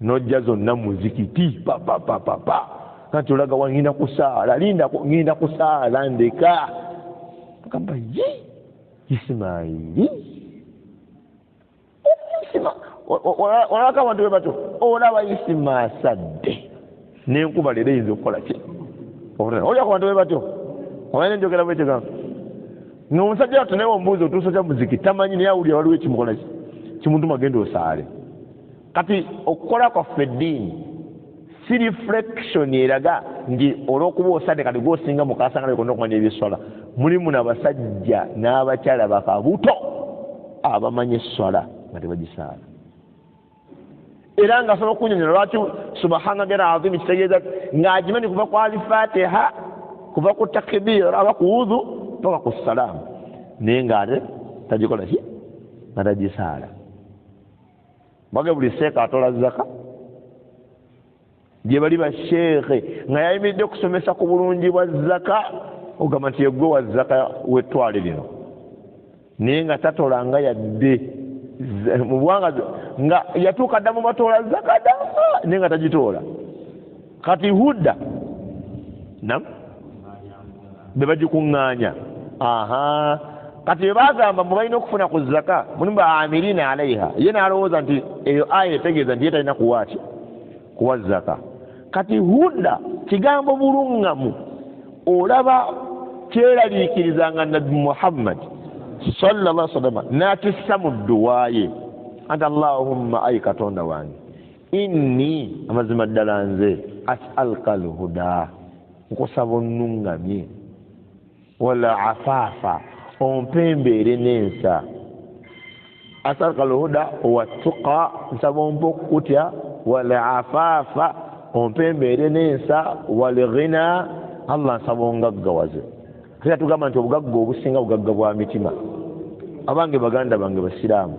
Speaker 1: n'ojja zonna muzikiti pa pa pa pa pa, kati olaga wa ngenda kusaala, linda ngenda kusaala ndeka. Agamba ye Isimaili olabako abantu be batyo, olaba Isima asadde n'enkuba leero eyinza okukola ki? Olyako abantu be batyo, omanyi enjogera bwekyo gamba ng'omusajja wattu naye omubuuza otuusa otya muzikiti tamanyi, naye awulira waliwo ekimukola ki kimutuma genda osaale. Kati okukola kwaffe eddiini si reflection eraga nti olw'okuba osadde kati gw'osinga mu kasangala konna okumanya eby'esswala. Mulimu n'abasajja n'abakyala bakabuto abamanyi esswala nga tebagisaala, era nga asobola okunyonyola lwaki subhana rabbiyal azim kitegeeza ng'agimanyi kuva ku alifatiha, kuva ku takbir aba ku wudhu paka ku salaamu, naye ng'ate tagikola ki? Nga tagisaala. Bage buli seeka atola zaka gye bali basheekhe nga yayimiridde okusomesa ku bulungi bwa zaka, ogamba nti yeggwe wa zaka w'ettwale lino, naye nga tatolanga yadde mu buwanga, nga yatuuka dda mu batoola zaka dda naye nga tagitoola. Kati huda nam be bagikuŋŋaanya. Aha, kati bwe bagamba mbu balina okufuna ku zaka mulimu ba amirina alaiha, ye n'alowooza nti eyo aya etegeeza nti ye talina kuwa ki? Kuwa zaka. Kati huda kigambo buluŋŋamu, olaba kyeraliikirizanga Nabbi Muhammad sallallahu alaihi wasallam n'akissa mu dduwa ye anti Allahumma ayi Katonda wange inni amazima ddala nze as'aluka alhuda, nkusaba onnuŋŋamye, wala afaafa ompe embeere n'ensa, as'aluka alhuda wattuqa nsaba ompe okukutya, wala afaafa ompe embeere n'ensa, walghina Allah nsaba ongaggawaze. Era tugamba nti obugagga obusinga bugagga bwa mitima. Abange baganda bange basiraamu,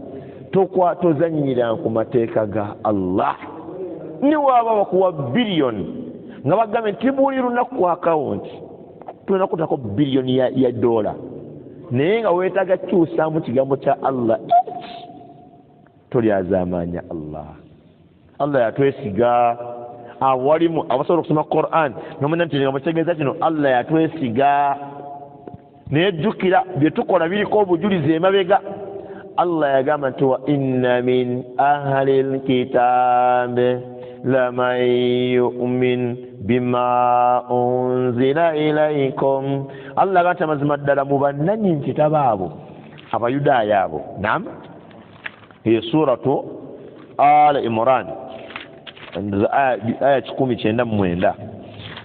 Speaker 1: tozannyira ku mateeka ga Allah. Ne waaba bakuwa biliyoni nga bagambye nti buli lunaku ku akawunti tulina kutako biliyoni ya dola, naye nga weetaaga kyusaamu kigambo kya Allah, tolyazaamaanya Allah. Allah yatwesiga. Awalimu abasobola okusoma Quran nomanya nti nga mukitegeeza kino Allah yatwesiga, naye jjukira bye tukola biriko obujulizi emabega. Allah yagamba nti wa inna min ahli lkitabi laman yu'min bima unzila ilaykum. Allah agamba nti amazima ddala mu bannannyini kitabo abo Abayudaaya abo. Naam, eyo suratu Al Imran aya 199.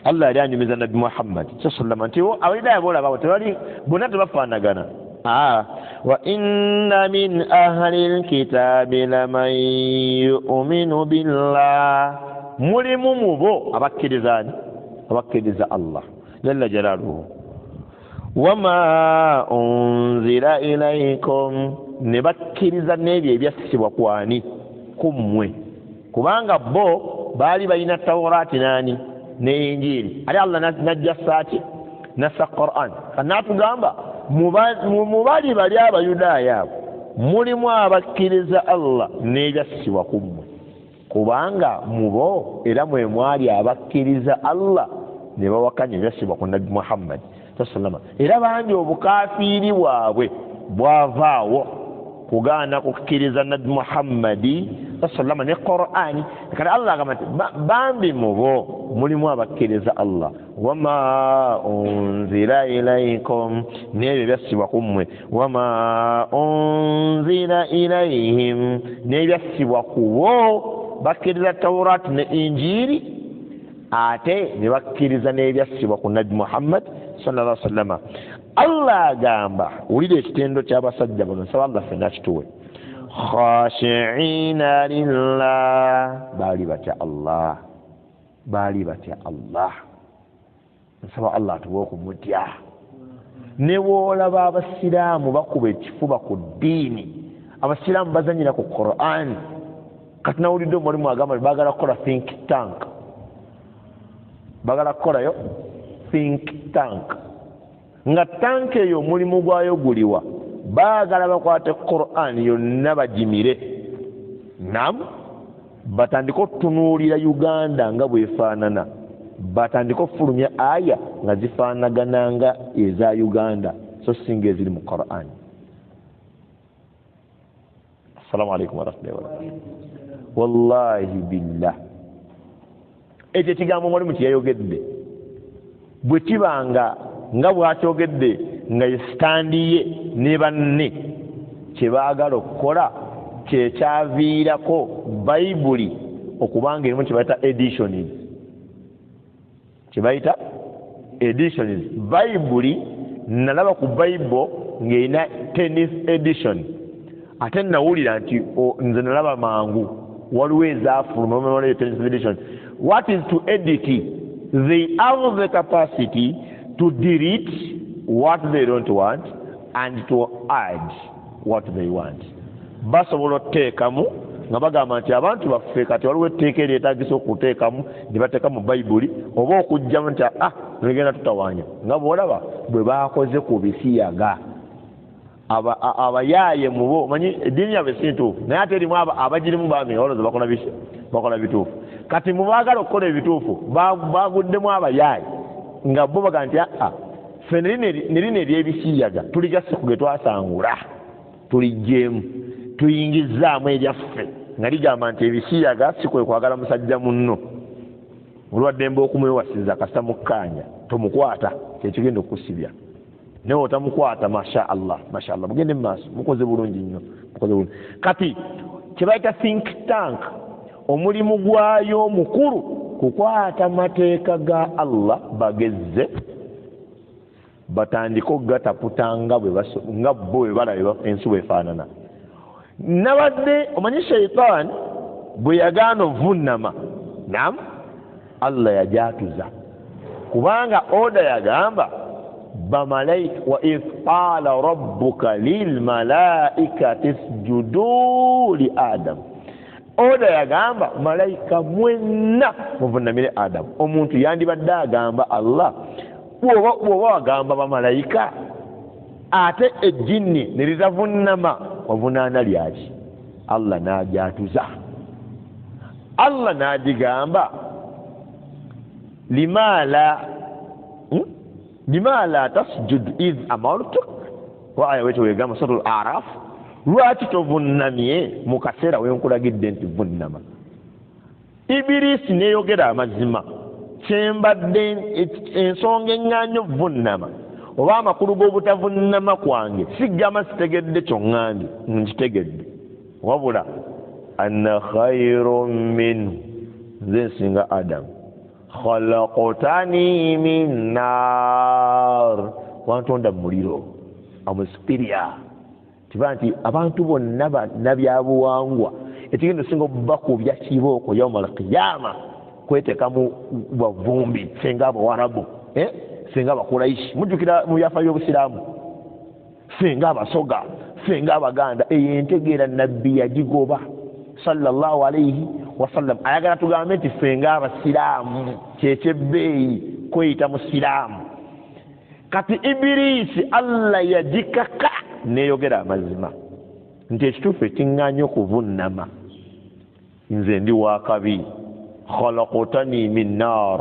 Speaker 1: Allah yali anyumiza Nabbi Muhammad sallallahu alaihi wasallam nti Abayudaaya boolaba abo tebali bonna tebafaanagana. Wa inna min ahli lkitabi laman yu'minu billah, mulimu mubo abakkiriza abakkiriza Allah jalla jalaluhu, wama unzila ilaykum, ne bakkiriza n'ebyo ebyassibwa kwani kummwe, kubanga bo baali balina Tawraati nani ne Injili, ate Allah najja saaki nassa Quran. Kanatugamba mubali bali Abayudaaya abo mulimu abakkiriza Allah n'ebyassibwa kummwe, kubanga mubo era mwe mwali abakkiriza Allah ne bawakanya ebyassibwa ku Nabbi Muhammad sallallahu alaihi wasallam. Era bangi obukafiiri bwabwe bwavaawo kugaana kukkiriza Nabbi Muhammadi sallama ne Qur'ani. Kati Allah agamba nti bambi mubo mulimu abakkiriza Allah, wama unzila ilaykum, n'ebyo byassibwa ku mmwe, wama unzila ilayhim, n'ebyassibwa ku bo. Bakkiriza Tawurati ne Injiri, ate ne bakkiriza n'ebyassibwa ku Nabbi Muhammad sallallahu alaihi wasallam. Allah agamba, wulira ekitendo ky'abasajja bano, nsaba Allah ffenna kituwe. Khashiina lillah, baali batya Allah, baali batya Allah. Nsaba Allah atuwe okumutya. Ne bw'olaba abasiraamu bakuba ekifuba ku ddiini, abasiraamu bazanyira ku Qur'an. Kati nawulidde omulimu agamba baagala kukola think tank, baagala kukolayo think tank, nga tank eyo omulimu gwayo guliwa? Baagala bakwate Qur'an yonna bagimire, nam batandike otunuulira Uganda nga bwefaanana, batandike okufulumya aya nga zifaanagana nga eza Uganda, so singa eziri mu Qur'an. Assalamu alaikum warahmatullahi wabarakatuh. Wallahi billah, ekyo ekigambo mwalimu kyeyayogedde bwe kibanga nga bw'akyogedde nga ye sitandi ye ne banne kye baagala okukola, kyekyaviirako Bayibuli okubanga erimu kye bayita editions, kye bayita editions. Bayibuli nalaba ku Bible ng'erina 10th edition, ate nawulira nti nze nalaba mangu waliwo ezaafuluma 10th edition. What is to edit? They have the capacity to delete what they don't want and to add what they want. Basobola okuteekamu nga bagamba nti abantu baffe kati waliwo etteeka eryetagisa okuteekamu ne bateeka mu Bayibuli, oba okuggyamu nti tugenda tutawaanya, nga bw'olaba bwe baakoze ku bisiyaga. Abayaaye mubo omanyi eddiini yabwe si ntuufu, naye ate erimu abagirimu bambi nga balowooza bakola biki, bakola bituufu. Kati mu baagala okukola ebituufu baguddemu abayaaye nga bo baga nti aa ffe ne lino eryebisiyaga tuligasse ku ge twasangula, tuliggyemu tuyingizaamu eryaffe, nga ligamba nti ebisiyaga si kwe kwagala musajja munno, olwaddembe okumwewasiza kasita mukkaanya tomukwata, kyekigenda okukusibya, naye otamukwata. Masha Allah, masha Allah, mugende mumaaso, mukoze bulungi nnyo, mukoze bulungi. Kati kye bayita think tank, omulimu gwayo omukulu kukwata mateeka ga Allah, bagezze batandike okugataputa nga bo bwe balaba ensi bwefaanana. Nabadde omanyi shaitaani bwe yagaana ovunnama, nam Allah yajatuza, kubanga oda yagamba bamalaika, wa idh qala rabbuka lilmalaikati isjudu li Adamu. Oda yagamba malayika mwenna muvunamire Adamu. Omuntu yandibadde agamba Allah, bw'oba wagamba bamalayika ate ejjinni ne litavunama, wavunaana lyaki? Allah n'ajatuza, Allah n'agigamba lima la tasjud idh amartuk, wa aya wetu wegamba suratul Araf, lwaki tovunnamye mu kaseera wenkulagidde nti vunnama? Ibirisi neyogera amazima, kyembadde ensonga eŋŋaanya ovunnama oba amakulu g'obutavunnama kwange sigamba sitegedde kyoŋŋambye, nkitegedde, wabula ana khairun minhu, nze nsinga Adamu, khalaqtani min nar, wantonda mu muliro, amusipiria. Kiba nti abantu bonna bannabyabuwangwa ekigenda osinga obubakubya kibooko yauma alqiyama kweteekamu bavumbi, ffe abawarabu, ffe abakuraishi, mujjukira mu byafa by'obusiraamu, ffe abasoga, ffe abaganda. Eyo entegeera Nabbi yagigoba sallallahu alaihi wasallam. Ayagala tugambe nti ffe abasiraamu kyekyebbeeyi kweyita musiraamu. Kati Ibiriisi Allah yagikaka neyogera amazima nti ekituufu ekiŋŋaanya okuvunnama nze ndi wakabi, khalaqtani min nar,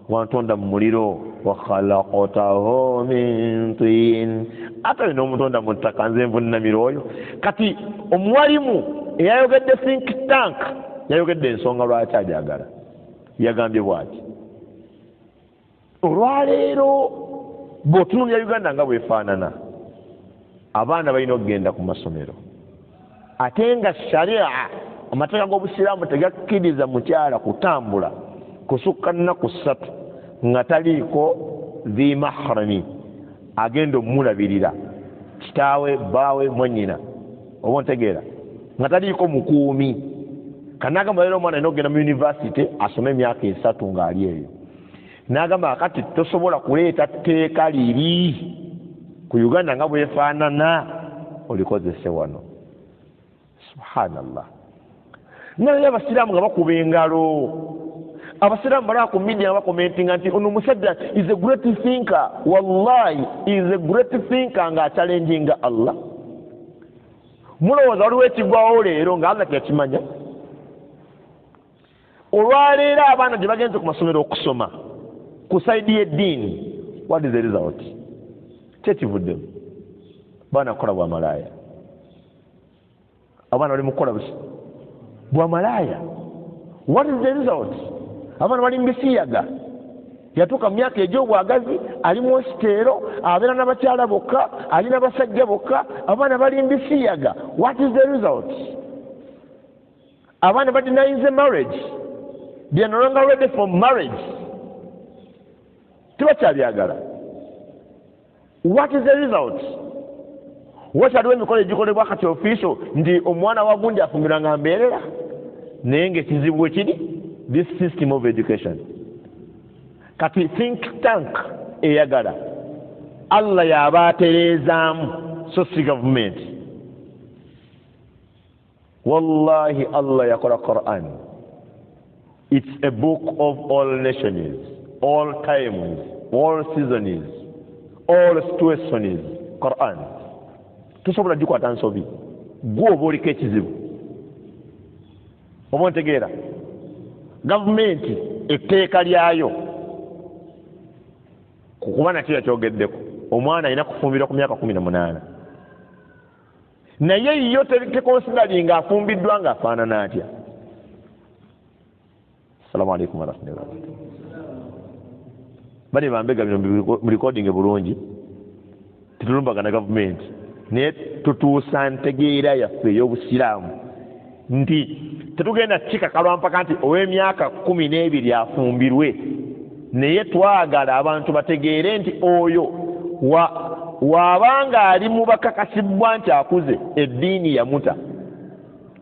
Speaker 1: wantonda mu muliro, wa khalaqtahu min tin, ate olina omutonda mu ttaka, nze nvunnamira oyo. Kati omuwalimu Eyayogedde think tank yayogedde ensonga lwaki ajagala. Yagambye bw'ati, olwaleero bw'otunuulira Uganda nga bwefaanana, abaana balina okugenda ku masomero, ate nga sharia, amateeka g'obusiraamu tegakkiriza mukyala kutambula kusukka nnaku 3 nga taliiko dhi mahrami agenda omulabirira, kitaawe, bbaawe, mwannyina, oba ontegeera, nga taliiko mukuumi. Kanagamba leero omwana alina okugenda mu yunivasite asome emyaka 3 ng'ali eyo. N'agamba kati tosobola kuleeta tteeka liri ku Uganda nga bwefaanana olikozese wano. Subhanallah. Naye abasiraamu nga bakuba engalo, abasiraamu balaba ku media nga bakomentinga nti ono omusajja is a great thinker. Wallahi is a great thinker nga achallenginga Allah. Mulowooza waliwo ekigwawo leero nga Allah teyakimanya? Olwaleero abaana gye bagenze ku masomero okusoma ku saidi y'eddiini, what is the result? Kyekivuddemu baana kukola bwamalaaya. Abaana bali mu kukola bwamalaaya. What is the result? Abaana bali mu bisiyaga. Yatuuka mu myaka egy'obwagazi, ali mu ositeero, abeera n'abakyala bokka, ali n'abasajja bokka, abaana bali mu bisiyaga. What is the result? Abaana badenyinze marriage. They are no longer ready for marriage. Tebakyabyagala. What is the result? Wakyaliwo emikolo egikolebwa kati official nti omwana wa gundi afumbirwa nga mbeerera, naye ng'ekizibu ekiri this system of education. Kati think tank eyagala Allah y'aba atereezaamu, so si gavumenti. Wallahi Allah yakola Quran. It's a book of all nations, all times, all seasons, all situations. Quran tosobola gikwata nsobi, gwe oba oliko ekizibu. Oba ontegeera? Gavumenti etteeka lyayo kuba nakyo yakyogeddeko, omwana alina kufumbirwa ku myaka 18, naye yo tekonsidalinga afumbiddwa ng'afaanana atya. Assalamu alaikum warahmatullahi wabarakatuh. Bali bambega bino mu recording bulungi, tetulumbagana gavumenti, naye tutuusa ntegeera yaffe ey'obusiraamu nti tetugenda kikakalwa mpaka nti ow'emyaka 12 afumbirwe, naye twagala abantu bategeere nti oyo wabanga ali mu bakakasibwa nti akuze, eddiini yamuta.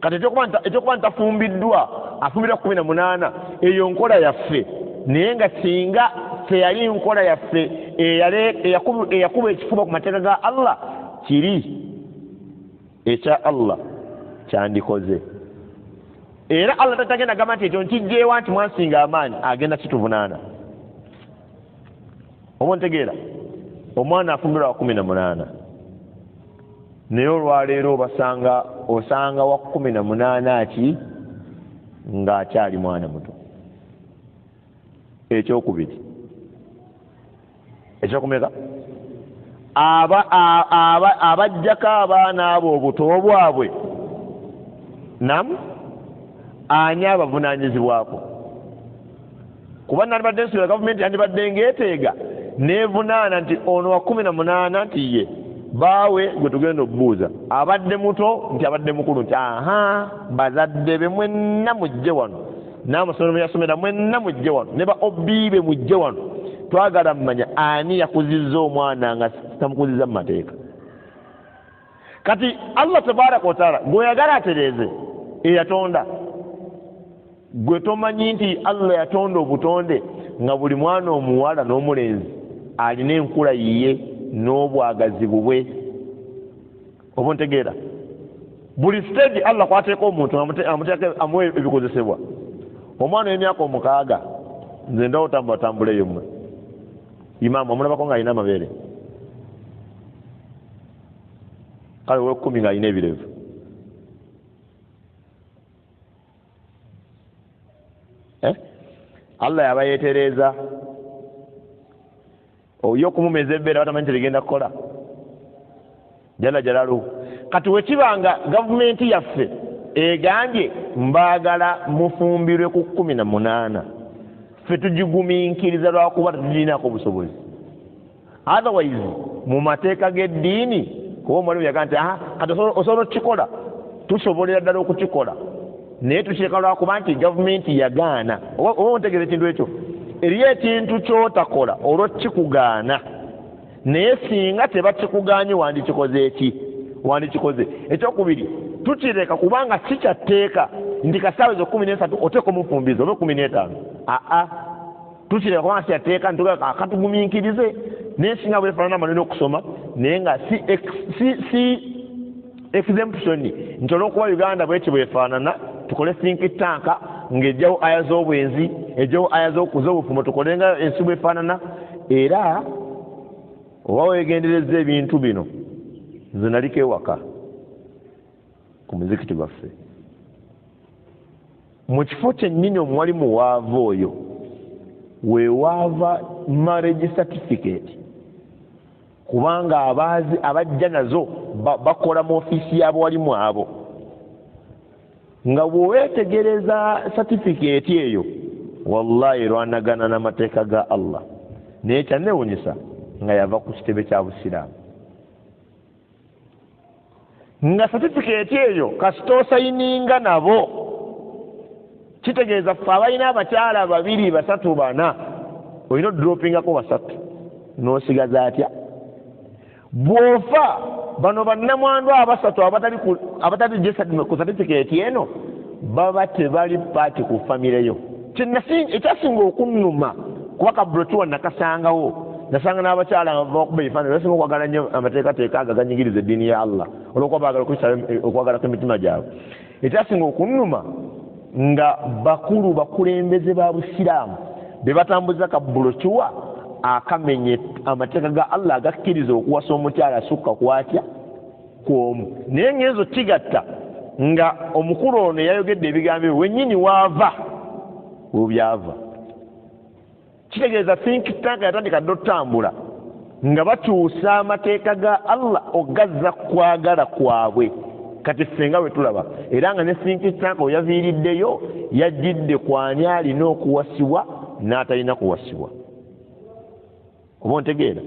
Speaker 1: Kati ekyokuba ntafumbiddwa, afumbirwa 18, eyo nkola yaffe, naye nga singa teyali nkola yaffe eyakuba ekifuba ku mateeka ga Allah, kiri ekya Allah kyandikoze. Era Allah tatagenda gamba nti ekyo nkijjeewa nti mwansinga amaanyi, agenda kituvunaana. Oba ontegeera? Omwana afumbirwa wa 18, naye olwaleero osanga wa 18 aki ng'akyali mwana muto. Ekyokubiri, ekyokumeka, abajjako abaana abo obuto bwabwe, nam ani abavunaanyizibwako? Kuba nandibadde nsuubira gavumenti yandibadde ng'eteega neevunaana nti ono wa 18 nti ye baawe gwe tugenda okubuuza, abadde muto nti abadde mukulu, nti aha bazadde be mwenna mujje wano, n'amasomero mwe yasomera mwenna mujje wano, ne ba OB be mujje wano, twagala mmanya ani yakuzizza omwana nga tamukuzizza mu mateeka. Kati Allah tabaraka wa taala gw'oyagala atereeze eyatonda, gwe tomanyi nti Allah yatonda obutonde nga buli mwana omuwala n'omulenzi alina enkula yiye n'obwagazi bubwe. Oba ontegeera? Buli stage Allah kwateeka omuntu amuwe ebikozesebwa. Omwana w'emyaka 6, nze ndawo tambulatambula eyo mmwe, imaamu omulabako ng'alina amabeere, kale ow'ekkumi ng'alina ebirevu. Allah yaba yeetereeza oyo okumumeza ebbeere batamanyi terigenda kukola jalla jalaluhu. Kati wekibanga gavumenti yaffe Egambye mbaagala mufumbirwe ku 18. Ffe tugigumiikiriza lwakuba tetugirinako busobozi. Otherwise mu mateeka g'eddiini, kuba omwalimu yagamba nti aha kati osobola okukikola, tusobolera ddala okukikola, naye tukireka lwakuba nti gavumenti yagaana. Oba ontegeeza ekintu ekyo, eriyo ekintu ky'otakola olwo kikugaana, naye singa tebakikugaanye wandikikoze eki? Wandikikoze. Ekyokubiri, tukireka kubanga si kya tteeka nti kasaawa ezo 13 oteeka omufumbiza oba 15. Aa, tukireka kubanga si kya tteeka, ntugamba akatugumiikirize, naye singa bwefaanana amalina okusoma, naye nga si exemption nti olw'okuba Uganda bweki bwefaanana tukole think tank ng'ejjawo aya z'obwenzi, ejjawo aya z'obufumo, tukole nga ensi bwefaanana. Era oba weegendereza ebintu bino, nze naliko ewaka ku muzikiti gwaffe mu kifo kyennyini omuwalimu waava oyo wewaava marriage certificate, kubanga abaazi abajja nazo bakola mu ofiisi y'abawalimu abo. Nga bw'oweetegereza certificate eyo, wallahi erwanagana n'amateeka ga Allah. Naye kyanneewuunyisa nga yava ku kitebe kya Busiraamu, nga certificate eyo kasita osayininga nabo, kitegeeza ffe abalina abakyala 2, 3, 4 olina odropingako 3 n'osigaza atya? Bw'ofa bano bannamwandu abasatu abatali ku certificate eno baba tebali paati ku famire yo. Ekyasinga okunnuma kuba kabulotuwa nakasangawo, nasanga n'abakyala bakuba ebifaananyi, basinga okwagala nnyo amateekateeka ago aganyigiriza eddiini ya Allah olw'okuba baagala okuyisa okwagala kw'emitima gyabwe. Ekyasinga okunnuma nga bakulu bakulembeze ba Busiraamu be batambuza kabulotuwa akamenye amateeka ga Allah agakkiriza okuwasa omukyala asukka kwatya kw'omu. Naye ngenzo kigatta nga omukulu ono yayogedde ebigambo ebyo wennyini waava webyava. Kitegeeza think tank yatandika dda otambula nga bakyusa amateeka ga Allah ogazza kwagala kwabwe. Kati ffe nga bwe tulaba, era nga ne think tank oyaviiriddeyo yajjidde kwani alina okuwasibwa n'atalina kuwasibwa. Oba ontegeera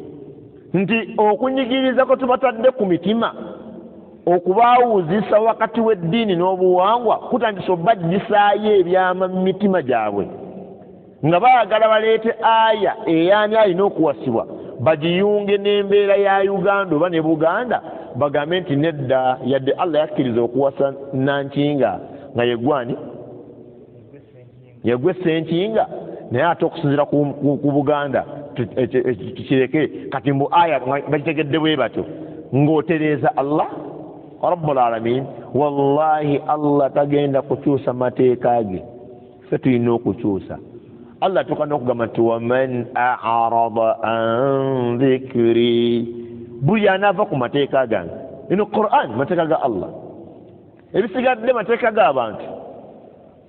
Speaker 1: nti okunyigiriza kwe tubatadde ku mitima okubaawuzisa wakati w'eddiini n'obuwangwa kutandisa obajjisaayo ebyama mu mitima gyabwe, nga baagala baleete aya eyani alina okuwasibwa bagiyunge n'embeera ya Uganda oba ne Buganda, bagambe nti nedda, yadde Allah yakkiriza okuwasa Nankinga nga yeggwani yegwe Ssenkinga, naye ate okusinziira ku Buganda tukireke. Kati mbu aya bakitegedde bwe batyo ng'otereeza Allah Rabbul Alamin. Wallahi Allah tagenda kukyusa mateeka ge, ffe tulina okukyusa. Allah atuuka n'okugamba nti waman a'rada an dhikri, buli anaava ku mateeka gange. Eno Quran mateeka ga Allah, ebisigadde mateeka g'abantu.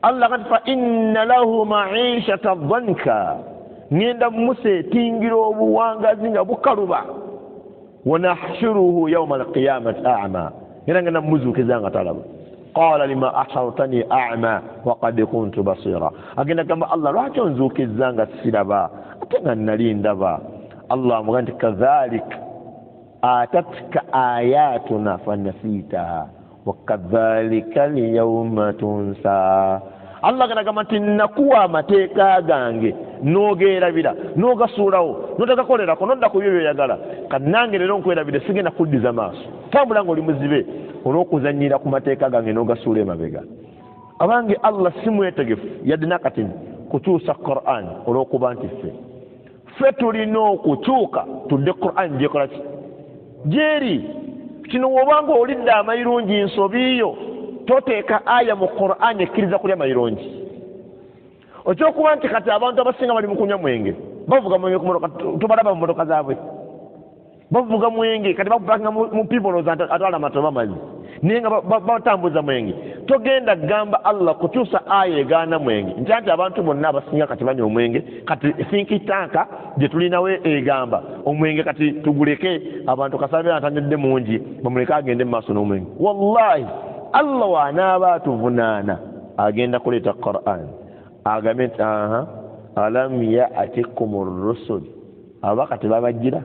Speaker 1: Allah kati fa inna lahu ma'ishata dhanka, ngenda museetingira obuwangazi nga bukaluba. Wa nahshuruhu yawma alqiyamati a'ma, era ngenda muzuukiza nga talaba. Qala lima ahshartani a'ma wa qad kuntu basira, agenda gamba Allah lwaki onzuukizza nga siraba ate nga nali ndaba. Allah amugamba nti kadhalik atatka ayatuna fanasitaha wa kadhalika alyawma tunsa. Allah agenda gamba nti nakuwa amateeka gange n'ogeerabira n'ogasuulawo n'otagakolerako n'odda ku byo by'oyagala, kannange leero nkwerabire, sigenda kuddiza maaso, tambula ng'oli muzibe olw'okuzannyira ku mateeka gange n'ogasuula emabega. Abange Allah si mwetegefu yadde n'akatini kukyusa Quran olw'okuba nti ffe tulina okukyuka tudde Quran gyekola ki gyeri. Kino bw'obanga olidde amayirungi nsobi yo, toteeka aya mu Quran ekkiriza kulya mayirungi. Ekyokuba nti kati abantu abasinga bali mu kunywa mwenge, bavuga mwenge ku motoka, tubalaba mu motoka zaabwe bavuga mwenge, kati bakupakinga mu piboloza atwala amatoba amazzi, naye nga batambuza mwenge. Togenda gamba Allah kukyusa aya egaana mwenge nti anti abantu bonna abasinga kati banywa omwenge, kati think tank gye tulinawo egamba omwenge kati tuguleke abantu kasabe atanywedde mungi bamuleke agende mu maaso n'omwenge. Wallahi Allah w'anaaba atuvunaana agenda kuleeta Quran agambe nti aha alam ya'tikum ar-rusul, ababaka tebabajjira.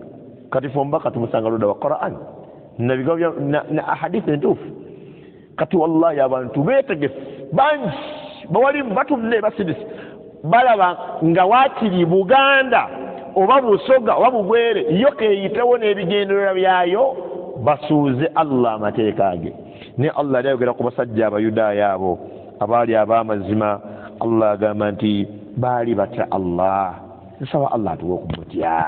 Speaker 1: Kati fe omubaka tumusanga ludda wa Quran nabigambo na ahadithi entuufu. Kati wallahi abantu beetegefu bangi bawalimu batudde basirise balaba nga waakiri Buganda oba Busoga oba Bugwere yo keeyitewo n'ebigendererwa byayo, basuuze Allah amateeka ge. Ne Allah yali ayogera ku basajja Abayudaaya abo abaali ab'amazima. Allah agamba nti baali batya Allah. Nsaba Allah atuwe okumutya.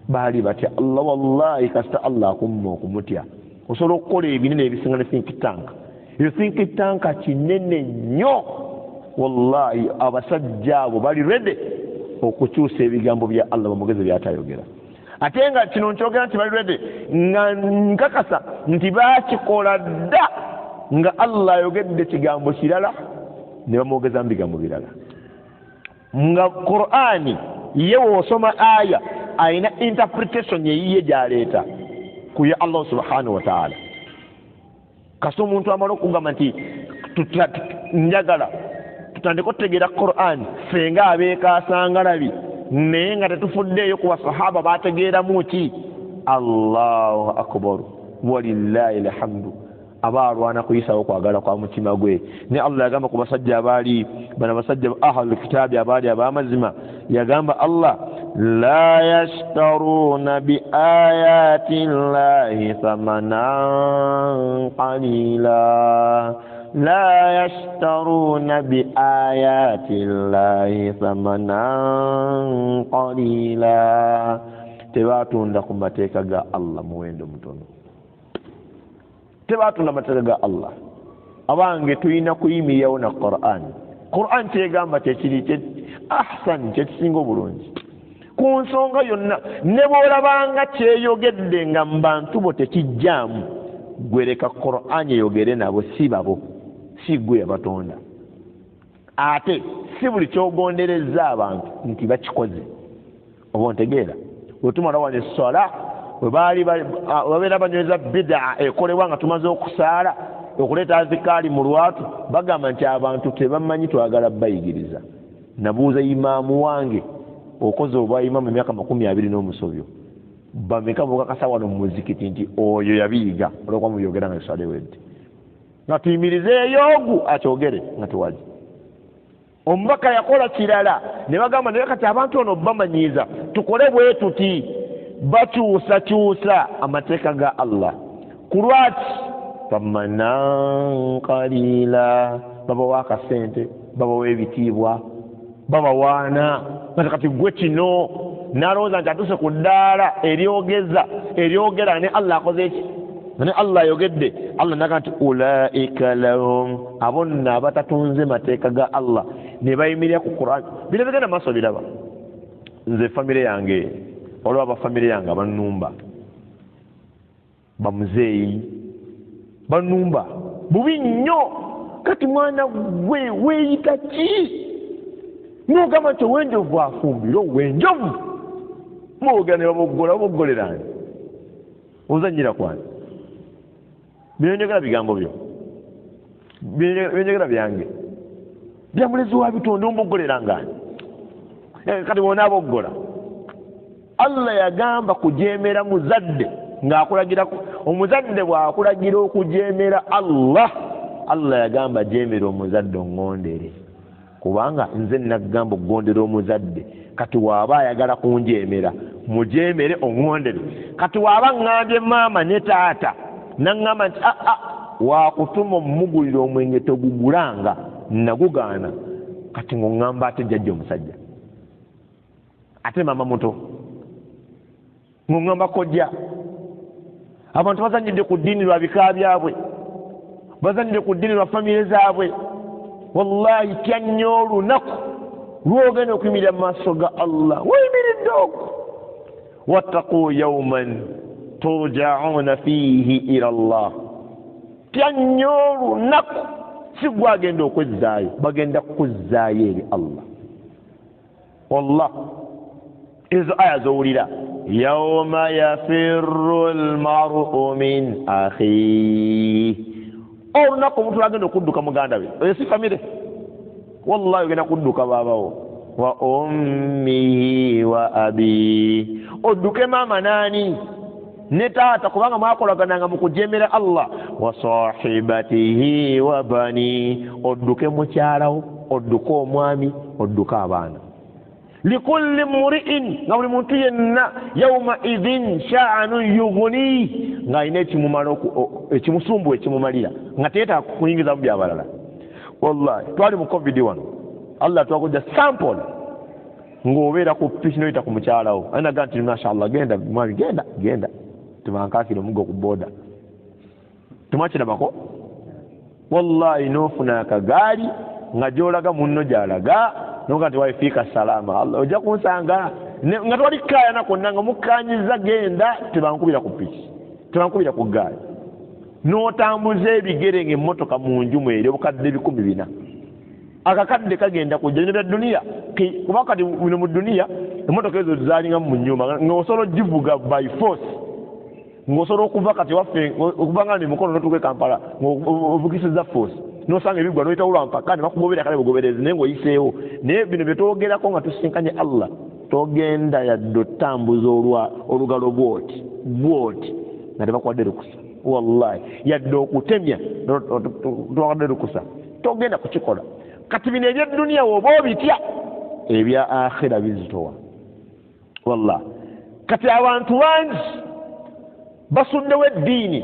Speaker 1: Baali batya Allah. Wallahi kasita Allah akumma okumutya, osobola okukola ebinene ebisinga ne think tank. Eyo think tank kinene nnyo. Wallahi abasajja abo bali ready okukyusa ebigambo bya Allah bamugeze byatayogera. Ate nga kino nkyogera nti bali ready, nga nkakasa nti baakikola dda nga Allah ayogedde kigambo kirala ne bamwogeza mu bigambo birala. Nga Qur'ani ye w'osoma aya ayina interpretation eyiye gy'aleeta ku ya Allah subhanahu wa ta'ala. Kasita omuntu amala okugamba nti njagala tutandike okutegeera Qur'an ffe nga abeekasangalabi, naye nga tetufuddeeyo ku basahaba bategeeramu ki. Allahu akbar, walillahi alhamdu. Aba alwana kuyisawo kwagala kwa mutima gwe. Ne Allah yagamba ku basajja abaali bano basajja ahlul kitaabi abaali ab'amazima, yagamba Allah la yashtaruna bi ayati llahi thamanan qalila, la yashtaruna bi ayati llahi thamanan qalila. Tebatunda ku mateeka ga Allah muwendo mutono, tebatunda mateeka ga Allah. Abange tulina kuyimirirawo na Qur'an. Qur'an kyegamba kyekiri ahsan, kyekisinga obulungi ku nsonga yonna. Ne bw'olabanga kyeyogedde nga mu bantu bo tekijjaamu, gwereka Qur'an eyogere nabo, si babo, si gwe yabatonda. Ate si buli kyogondereza abantu nti bakikoze. Oba ontegeera? Wetumala wano esswala webaali babeera banyweza bidaa ekolebwa nga tumaze okusaala okuleeta azikaali mu lwatu, bagamba nti abantu tebamanyi, twagala bayigiriza. Nabuuza imaamu wange okoze obwa imaamu emyaka 20 n'omusobyo, bameka bokakasa wano mu muzikiti nti oyo yabiyiga olwokuba mubyogera nga eswala ewedde, nga tuyimirizeeyo ogu akyogere nga tewali. Omubaka yakola kirala ne bagamba naye kati abantu ono bamanyiiza tukole bwe tuti, bakyusakyusa amateeka ga Allah. Ku lwaki? Thamanan qalila, babawa akasente, babawa ebitiibwa, babawaana. Kati gwe kino n'alowooza nti atuuse ku ddaala eryogeza eryogera ne Allah akoze eki, ne Allah ayogedde. Allah naga nti ulaika lahum, abo nno abatatunze mateeka ga Allah ne bayimirira ku Quran. Bino bigenda maaso biraba. Nze famire yange, olwo abafamire yange abannumba bamuzeeyi banumba bubi nnyo. Kati mwana gwe weeyita ki n'ogamba nti owenjovu afumbire owenjovu? Mwogera ne baboggola, baboggoleraani? Ozannyira kwani? Bino njogera bigambo byo, byenjogera byange bya mulezi wa bitonde, omboggolerangani? Kati bw'onaaboggola, Allah yagamba kujeemera muzadde ng'akulagira. Omuzadde bw'akulagira okujeemera Allah, Allah yagamba jeemera omuzadde oŋŋondere, kubanga nze nagamba okugondera omuzadde. Kati waaba ayagala kunjeemera, mujeemere oŋŋondere. Kati waaba ŋŋambye maama ne taata naŋŋamba nti aa wakutuma omumugulira omwenge togugulanga, nagugaana. Kati ng'oŋŋamba ate jjajja omusajja, ate maama muto, ng'oŋŋamba kojja. Abantu bazanyidde ku ddiini lwa bika byabwe, bazanyidde ku ddiini lwa famire zaabwe. Wallahi tya nnyo olunaku lwogenda okuyimirira mu maaso ga Allah weyimiridde okwo. Wattaquu yauman turjauna fiihi ila llah. Tya nnyo olunaku si gwagenda okwezzaayo, bagenda kukuzzaayo eri Allah. Wallah ezo aya zowulira, yauma yafiru lmaru min akhihi. Olunaku omuntu lwagenda okudduka muganda we, oyo si famire, wallahi ogenda kudduka baabawo. Wa ummihi wa abi, odduke maama naani ne taata, kubanga mwakolagananga mu kujemera Allah. Wa sahibatihi wa bani, odduke mukyalawo, odduke omwami, odduke abaana. Likulli mri'in, nga buli muntu yenna, yauma idhin sha'anun yughni, ng'alina ekimumala, ekimusumbuwa, ekimumalira, nga teyeetaaga kuyingiza mu byabalala. Wallahi twali mu COVID wano, Allah twakujja sample ng'obeera ku piki noyita ku mukyalawo, ayinaga nti mashallah, genda mwami, genda genda, tebankaakira omuggo ku boda, temwakirabako. Wallahi n'ofuna akagaali nga gy'olaga munno gy'alaga, noga nti waifiika salama, Allah ojja kunsanga, nga twali kkaayana kwonna nga mukkaanyiza, genda tebankubira ku piki, tebankubira ku ggaali, n'otambuza ebigere ng'emmotoka mu nju mweri obukadde 4,000. Akakadde kagenda kujja bino bya duniya, kuba kati bino mu duniya emmotoka ezo zaalingamu mu nnyumba ng'osobola ogivuga by force, ng'osobola okuva kati waffe okuva nga ne Mukono n'otuuka e Kampala ng'ovugisiza force, n'osanga ebigwa n'oyitawo lwa mpaka ne bakugobera kale bugoberezi, naye ng'oyiseewo. Naye bino bye twogerako nga tusinkanye Allah, togenda yadde otambuza olugalo bwoti bwoti nga tebakuwadde lukusa. Wallahi yadde okutemya tebakuwadde lukusa, togenda kukikola. Kati bino ebyedduniya woba obitya, ebya akhira bizitowa. Wallahi kati abantu bangi basuddewo eddiini.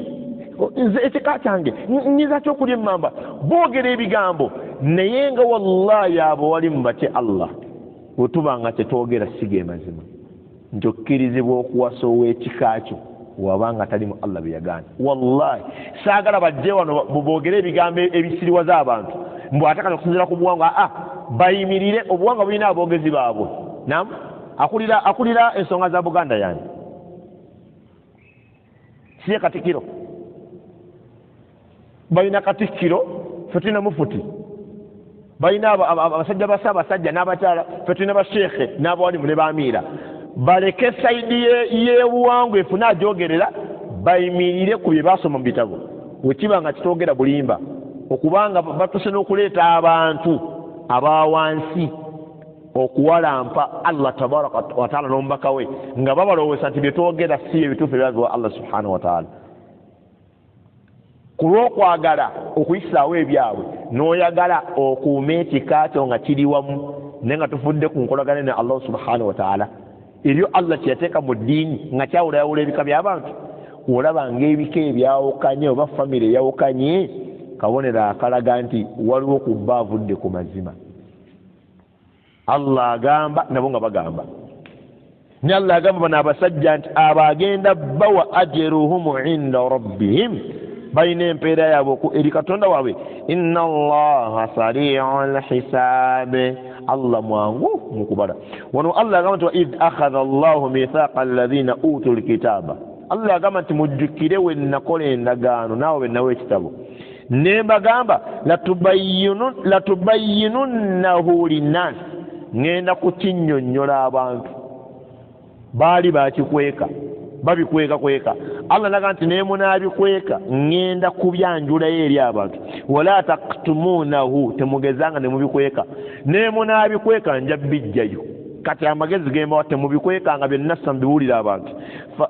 Speaker 1: Nze ekika kyange nyiza ki okulya emmamba, boogera ebigambo, naye nga wallahi abo wali mubatye Allah. Bwe tuba nga kyetwogera si ge mazima, nti okkirizibwa okuwasa ow'ekika kyo wabanga tali mu Allah bye yagaana, wallahi saagala bajje wano boogere ebigambo ebisiriwaza abantu mbu ate kati okusinziira ku buwangwa. Aa, bayimirire, obuwangwa bulina aboogezi baabwe. Nam akulira ensonga za Buganda yani siye Katikkiro, balina Katikkiro, ffe tulina mufuti, balina abasajja ba Ssaabasajja n'abakyala, ffe tulina basheekhe n'abawalimu ne bamiira. Baleke side y'ebuwangwa efune ajogerera, bayimirire ku bye basoma mu bitabo. Wekiba nga kitogera bulimba, okubanga batuse n'okuleeta abantu abawansi okuwalampa Allah tabaraka wataala n'omubaka we, nga babalowooza nti byetwogera si ebituufu ebyaviwa Allah subhanahu wataala, ku lw'okwagala okuyisaawo ebyabwe, n'oyagala okuuma ekika kyo nga kiri wamu, naye nga tufudde ku nkolagana ne Allah subhanahu wataala. Eryo Allah kyeyateeka mu ddiini nga kyawulayawula ebika by'abantu, olaba ng'ebika ebyawukanye oba famire eyawukanye, kabonero akalaga nti waliwo ku bba avudde ku mazima. Allah agamba nabo nga bagamba, ne Allah agamba bano abasajja nti abagenda bawa ajruhum inda rabbihim, balina empeera yaabwe eri Katonda waabwe. Inna Allaha sariu lhisaabe, Allah mwangu mu kubala. Wano Allah agamba nti waidh akhadha Allahu mithaqa alladhina utu lkitaba, Allah agamba nti mujjukire we nakola endagaano naawe be nawa ekitabo, ne mbagamba latubayinunnahu linnasi, ŋŋenda kukinnyonnyola abantu. Baali bakikweka, babikwekakweka. Allah naga nti naye munaabikweka, ŋŋenda kubyanjulayo eri abantu. Wala taktumunahu, temugezanga ne mubikweka, naye munaabikweka nja bijjayo. Kati amagezi gembawa, temubikwekanga, byonna mbiwulira abantu.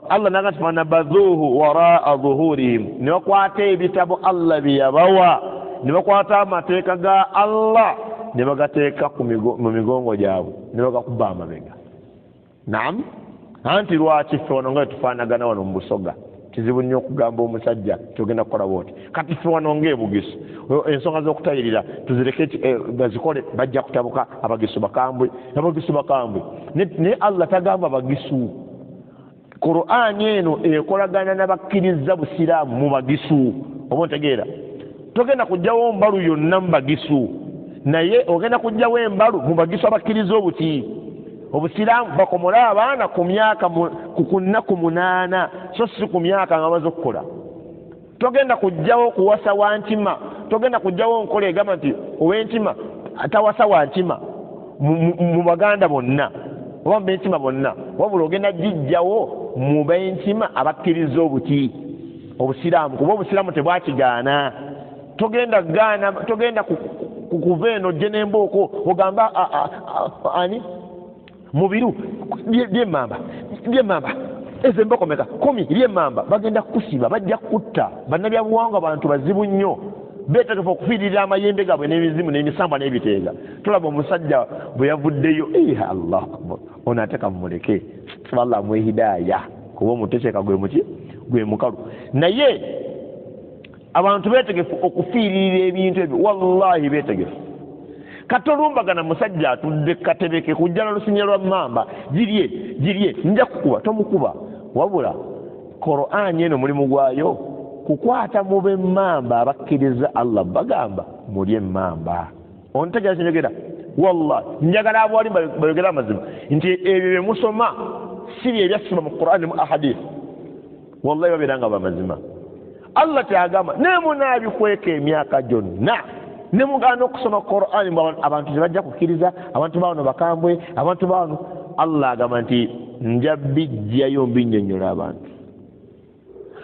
Speaker 1: Allah naga nti fanabadhuuhu waraa dhuhurihim, ne bakwata ebitabo Allah bye yabawa, ne bakwata amateeka ga Allah ne bagateeka mu migongo gyabwe, ne bagakuba amabega. Naam, anti lwaki ffe wano nga tufaanagana wano mu Busoga kizibu nnyo okugamba omusajja togenda kukola bwoti? Kati ffe wano ng'ebugisu ensonga z'okutayirira tuzireke bazikole, bajja kutabuka. Abagisu bakambwe, abagisu bakambwe. Naye Allah tagamba bagisu. Qur'ani eno ekolagana n'abakkiriza busiraamu mu bagisu, oba ontegeera? Togenda kugjawo mbalu yonna mu bagisu, naye ogenda kugjawo embalu mu bagisu abakkiriza obuki obusiraamu, bakomole abaana ku myaka ku nnaku 8, so si ku myaka nga bamaze okukola. Togenda kugjawo kuwasa wa nkima, togenda kugjawo nkola egamba nti ow'enkima tawasa wa nkima mu baganda bonna oba mu b'enkima bonna, wabula ogenda gijjawo mu b'enkima abakkiriza obuki obusiraamu, kuba obusiraamu tebwakigaana. Togenda gaana, togenda kuva eno ojje n'embooko ogamba ani mubiru byemmamba byemmamba ezo emboko meka 10 byemmamba. Bagenda kukusiba, bajja kukutta. Bannabyabuwangwa bantu bazibu nnyo, beetegefu okufiirira amayembe gaabwe n'emizimu n'emisambwa n'ebiteega. Tulaba omusajja bwe yavuddeyo, Allahu akbar, ono ate kamuleke Allah amuwe hidaaya, kuba omutekyeka gwe muki gwe mukalu. Naye abantu beetegefu okufiiririra ebintu ebyo, wallahi beetegefu. Katolumbagana musajja atudde katebeke kujjala lusinya lwa mmamba, girye girye nja kukuba, tomukuba. Wabula Qur'ani eno mulimu gwayo kukwata mu b'emmamba abakkiriza Allah, bagamba mulye emmamba. Ontegera kyenjogera? Wallahi njagala abawali bayogere amazima nti ebyo bye musoma si bye byassibwa mu Qur'ani mu ahadith. Wallahi babeera nga bamazima. Allah kyagamba ne munaabikweka emyaka gyonna ne mugaana okusoma Qur'ani, abantu tebajja kukkiriza, abantu baano bakambwe, abantu baano. Allah agamba nti nja bijjayo mbinnyonnyola abantu.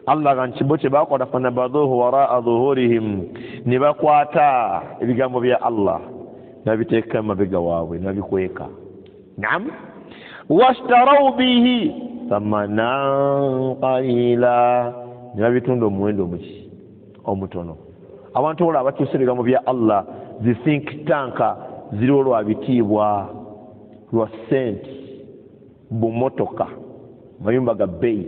Speaker 1: Allah agamba nti bo kye bakola fanabadhuhu waraa dhuhurihim, ne bakwata ebigambo bya Allah nabiteeka emabega waabwe nabikweka. Naam, washtarau bihi thamanan qalila, ne babitunda omuwendo omuki omutono. Abantu olwo abakyusa ebigambo bya Allah, zi think tank ziriwo lwa bitiibwa, lwa sente, bumotoka, mayumba ga bbeeyi.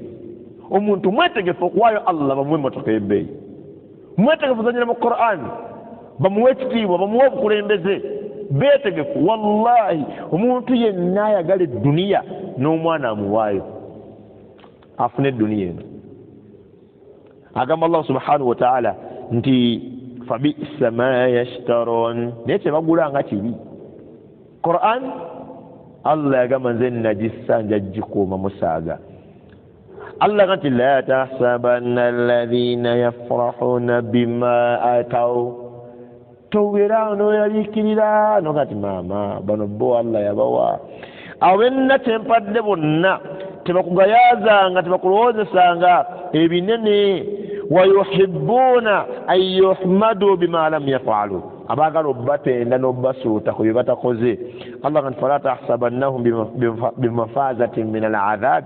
Speaker 1: Omuntu mwetegefu okuwaayo Allah bamuwe emmotoka y'ebbeeyi, mwetegefu ozanyira mu Qur'an bamuwe ekitiibwa, bamuwe obukulembeze, beetegefu. Wallahi omuntu yenna ayagala edduniya n'omwana amuwaayo afune edduniya eno. Agamba Allah subhanahu wa ta'ala nti fabisa ma yashtarun, naye kyebagula nga kibi. Qur'an Allah yagamba nze nagissa nja gikuuma musaaga. Allah agamba nti la tahsabanna alladhina yafrahuna bima ataw, towera noyaliikirira noga nti maama bano bo Allah yabawa. Abo benna kyempadde bonna tebakugayaazanga, tebakulowoozesanga ebinene. Wayuhibbuna an yuhmadu bima lam yafalu, abaagala obbatenda n'obbasuuta ku bye batakoze. Allah nti fala tahsabannahum bimafazatin min al-adhab,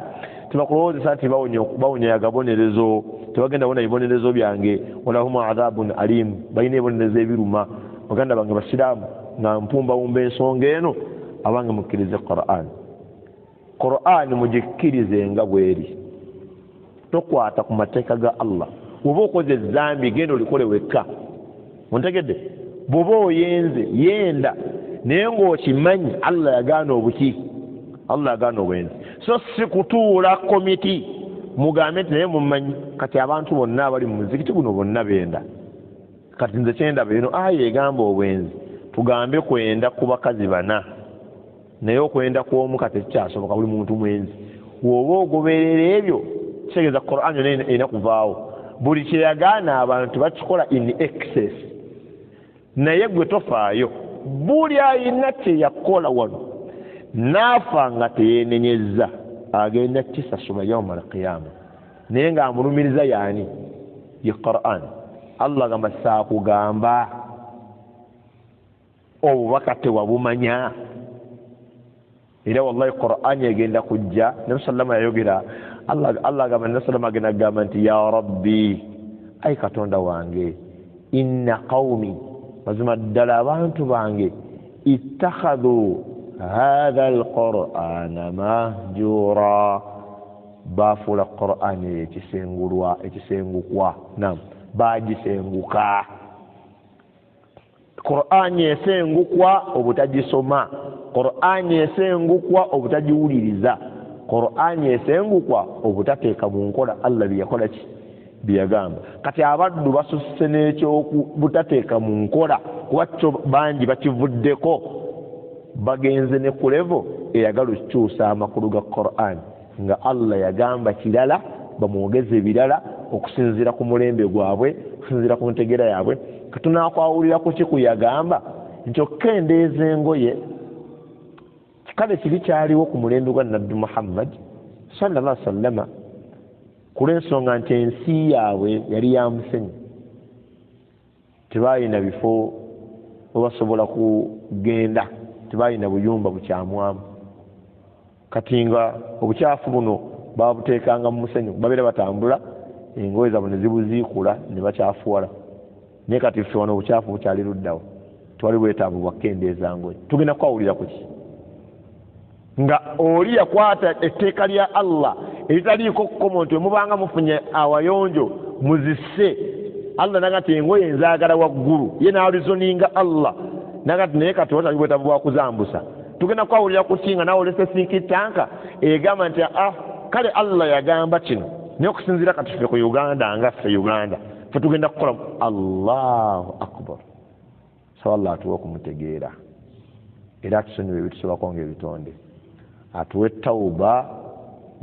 Speaker 1: tebakulowoozesa nti bawonya agabonerezo, tebagenda wona ebibonerezo byange. Walahum adhabun alim, balina ebibonerezo ebiruma. Baganda bange basiraamu, nga mpumbawumba ensonga eno, abange mukkirize Qur'an. Qur'an mugikkirize nga bweri. Tokwata ku mateeka ga Allah. Bw'oba okoze ezambi genda olikole wekka. Ontegedde? Bw'oba oyenze yenda, naye ng'okimanyi Allah yagaana obuki, Allah yagaana obwenzi. So si kutuula komiti mugambe nti naye mumanyi kati abantu bonna abali mu muzikiti guno bonna benda, kati nze kyendaba eno aya egamba obwenzi, tugambe kwenda ku bakazi bana, naye okwenda kw'omu kati tekikyasoboka, buli muntu mwenzi. Bw'oba ogoberera ebyo kitegeeza Qur'an yonna erina kuvaawo. Buli kye yagaana abantu bakikola in excess, naye gwe tofaayo. Buli ayina kye yakola wano n'afa nga teyeenenyezza agenda kisasula yauma alqiyama, naye ng'amulumiriza yaani ye Qur'an. Allah agamba saakugamba obubaka tewabumanya. Era wallahi Qur'an egenda kujja. Nabi sallama yayogera, Allah agamba Nabi sallama agenda kugamba nti ya Rabbi, ai Katonda wange, inna qawmi, mazima ddala abantu bange, ittakhadhu hadha alqur'ana mahjura, bafuula Qur'an ekisengulwa, ekisengukwa. Naam, bagisenguka. Qur'an esengukwa obutagisoma, Qur'an esengukwa obutagiwuliriza, Qur'an esengukwa obutateeka mu nkola Allah bye yakola ki bye yagamba. Kati abaddu basusse n'ekyobutateeka mu nkola, kuba kyo bangi bakivuddeko, bagenze ne ku levo eyagala okukyusa amakulu ga Qur'an, nga Allah yagamba kirala bamwogeze birala okusinziira ku mulembe gwabwe, okusinziira ku ntegeera yaabwe. Katunakwawulira ku ki ku yagamba nti okukendeeza engoye kale kiri kyaliwo ku mulembe gwa Nabbi Muhammad sallallahu alaihi wasallama, ku lw'ensonga nti ensi yaabwe yali ya musenyu. Tebalina bifo webasobola kugenda, tebalina buyumba bukyamwamu. Kati nga obukyafu buno babuteekanga mu musenyu, babeera batambula engoye zaabwe ne zibuziikula ne bakyafuwala. Naye kati ffe wano obukyafu bukyali luddawo, tewali bwetaavu bwakukendeeza ngoye. Tugenda kwawulira kuki nga oli yakwata etteeka lya Allah eritaliiko kkomo nti wemubanga mufunye awayonjo muzisse. Allah naga nti engoye nzaagala waggulu, ye n'alizoninga Allah naga nti naye kati watali bwetaavu bwakuzambusa. Tugenda kwawulira kuki nga nawe olese sinki tanka egamba nti kale Allah yagamba kino, naye okusinziira kati ffe ku Uganda nga ffe Uganda ffe tugenda kukola. Allahu akbar. Saba Allah atuwe okumutegeera era atusonyiwe ebitusobako ng'ebitonde, atuwe tawuba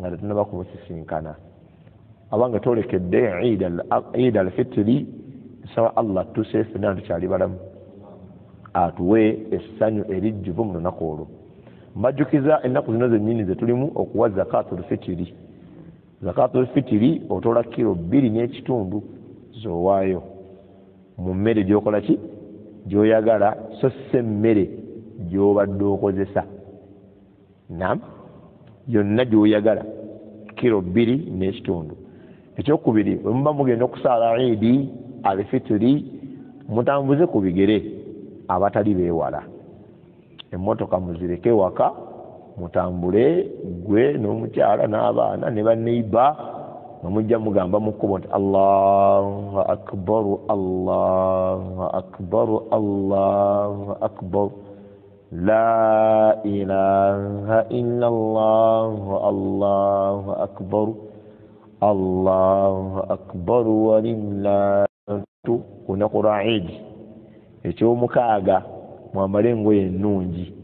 Speaker 1: nga tetunaba kumusisinkana. Abange twolekedde Eid al-Fitri, nsaba Allah atuse ffenna tukyali balamu, atuwe essanyu erijjuvu mu lunaku olwo. Mbajjukiza ennaku zino zennyini ze tulimu okuwa zakatul fitiri. Zakatul fitiri otola kiro 2.5 z'owaayo mu mmere gy'okola ki gy'oyagala, so si emmere gy'obadde okozesa. Nam yonna gy'oyagala kiro 2.5. Ekyokubiri, bwe muba mugenda okusaala Eid al-Fitri mutambuze ku bigere abatali beewala. Emmotoka muzireke waka, mutambule gwe n'omukyala n'abaana ne banneiba, nga mujja mugamba mu kkubo nti Allahu akbar, Allahu akbar, Allahu akbar, la ilaha illa Allah, Allahu akbar, Allahu akbar walillahi ku lunaku lwa Eid. Ekyomukaaga, mwambale engoye ennungi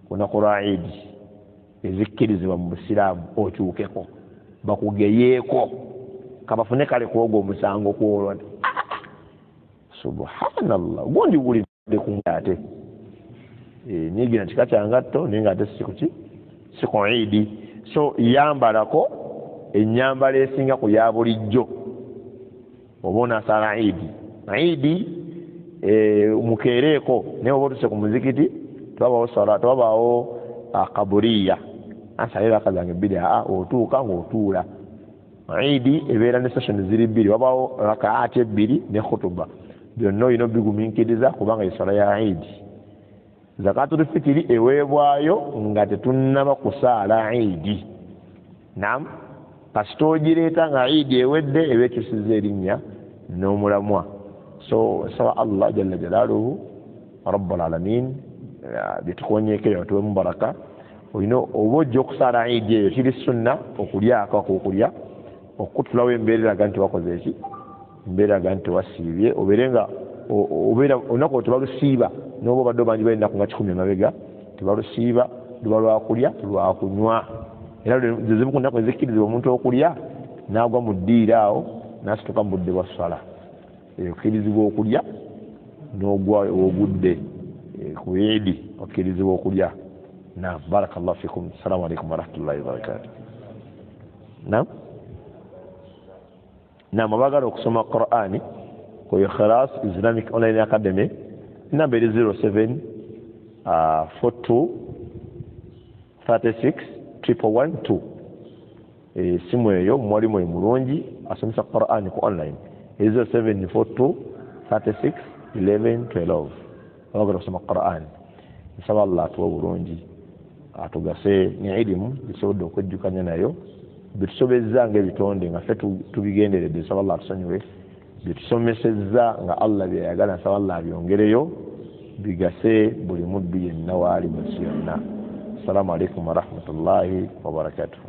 Speaker 1: ku lunaku lwa Eid ezikkirizibwa mu Busiraamu, okyukeko bakugeyeeko kabafune kale kwogwo omusango kwolwo. Subhanallah, gundi wulidde ku ate nigira kika kya ngatto naye ng'ate si kuki, si ku Eid. So yambalako ennyambala esinga ku ya bulijjo oba onaasaala Eid. Eid mukeereeko, naye oba otuse ku muzikiti tewabaawo sala, tewabaawo kaburiya ansale raka zange bbiri, otuuka ng'otuula. Eid ebeera ne session ziri bbiri, wabaawo rakaati ebbiri ne khutuba, byonna olina obigumiikiriza kubanga eswala ya Eid. Zakatul fitiri eweebwayo nga tetunnaba kusaala Eid. Naam, kasita ogireeta nga Eid ewedde eba ekyusizza erinnya n'omulamwa. So nsaba Allah jalla jalaaluhu rabbul alamin byetukonyeeko eyo atuwe mubaraka. Olina oba ojja okusaala Eid eyo, kiri sunna okulyako akokulya okukutulawo embeera eraga nti wakoze eki, embeera eraga nti tewasiibye, obeere nga obeera olunaku olwo tebalusiiba, n'oba obadde obanjibwa ennaku nga 10 emabega tebalusiiba, luba lwakulya lwakunywa. Era ze zimu ku nnaku ezikkirizibwa omuntu okulya n'agwa mu ddiiro awo n'asituka mu budde bwa sswala. Okkirizibwa okulya n'ogwa ogudde ku Eid, okkirizibwa okulya. Naam, barakallahu fikum. Assalamu alaikum warahmatullahi wabarakatuh. Naam, naam, abaagala okusoma Qur'ani ku Ikhlas Islamic Online Academy, namba eri 07 42 36 111 2. Esimu eyo mwalimu mulungi asomesa Qur'ani ku online, eri 07 42 36 11 12. Abaagala okusoma Qur'ani, nsaba Allah atuwe obulungi, atugase ne ilimu bisobodde okwejjukanya nayo bitusobezza ng'ebitonde nga ffe tubigenderedde. Nsaba Allah atusonyiwe byetusomesezza nga Allah byeyagala, nsaba Allah abyongereyo bigase buli muddu yenna waali mu nsi yonna. Assalamu alaikum warahmatullahi wabarakatuh.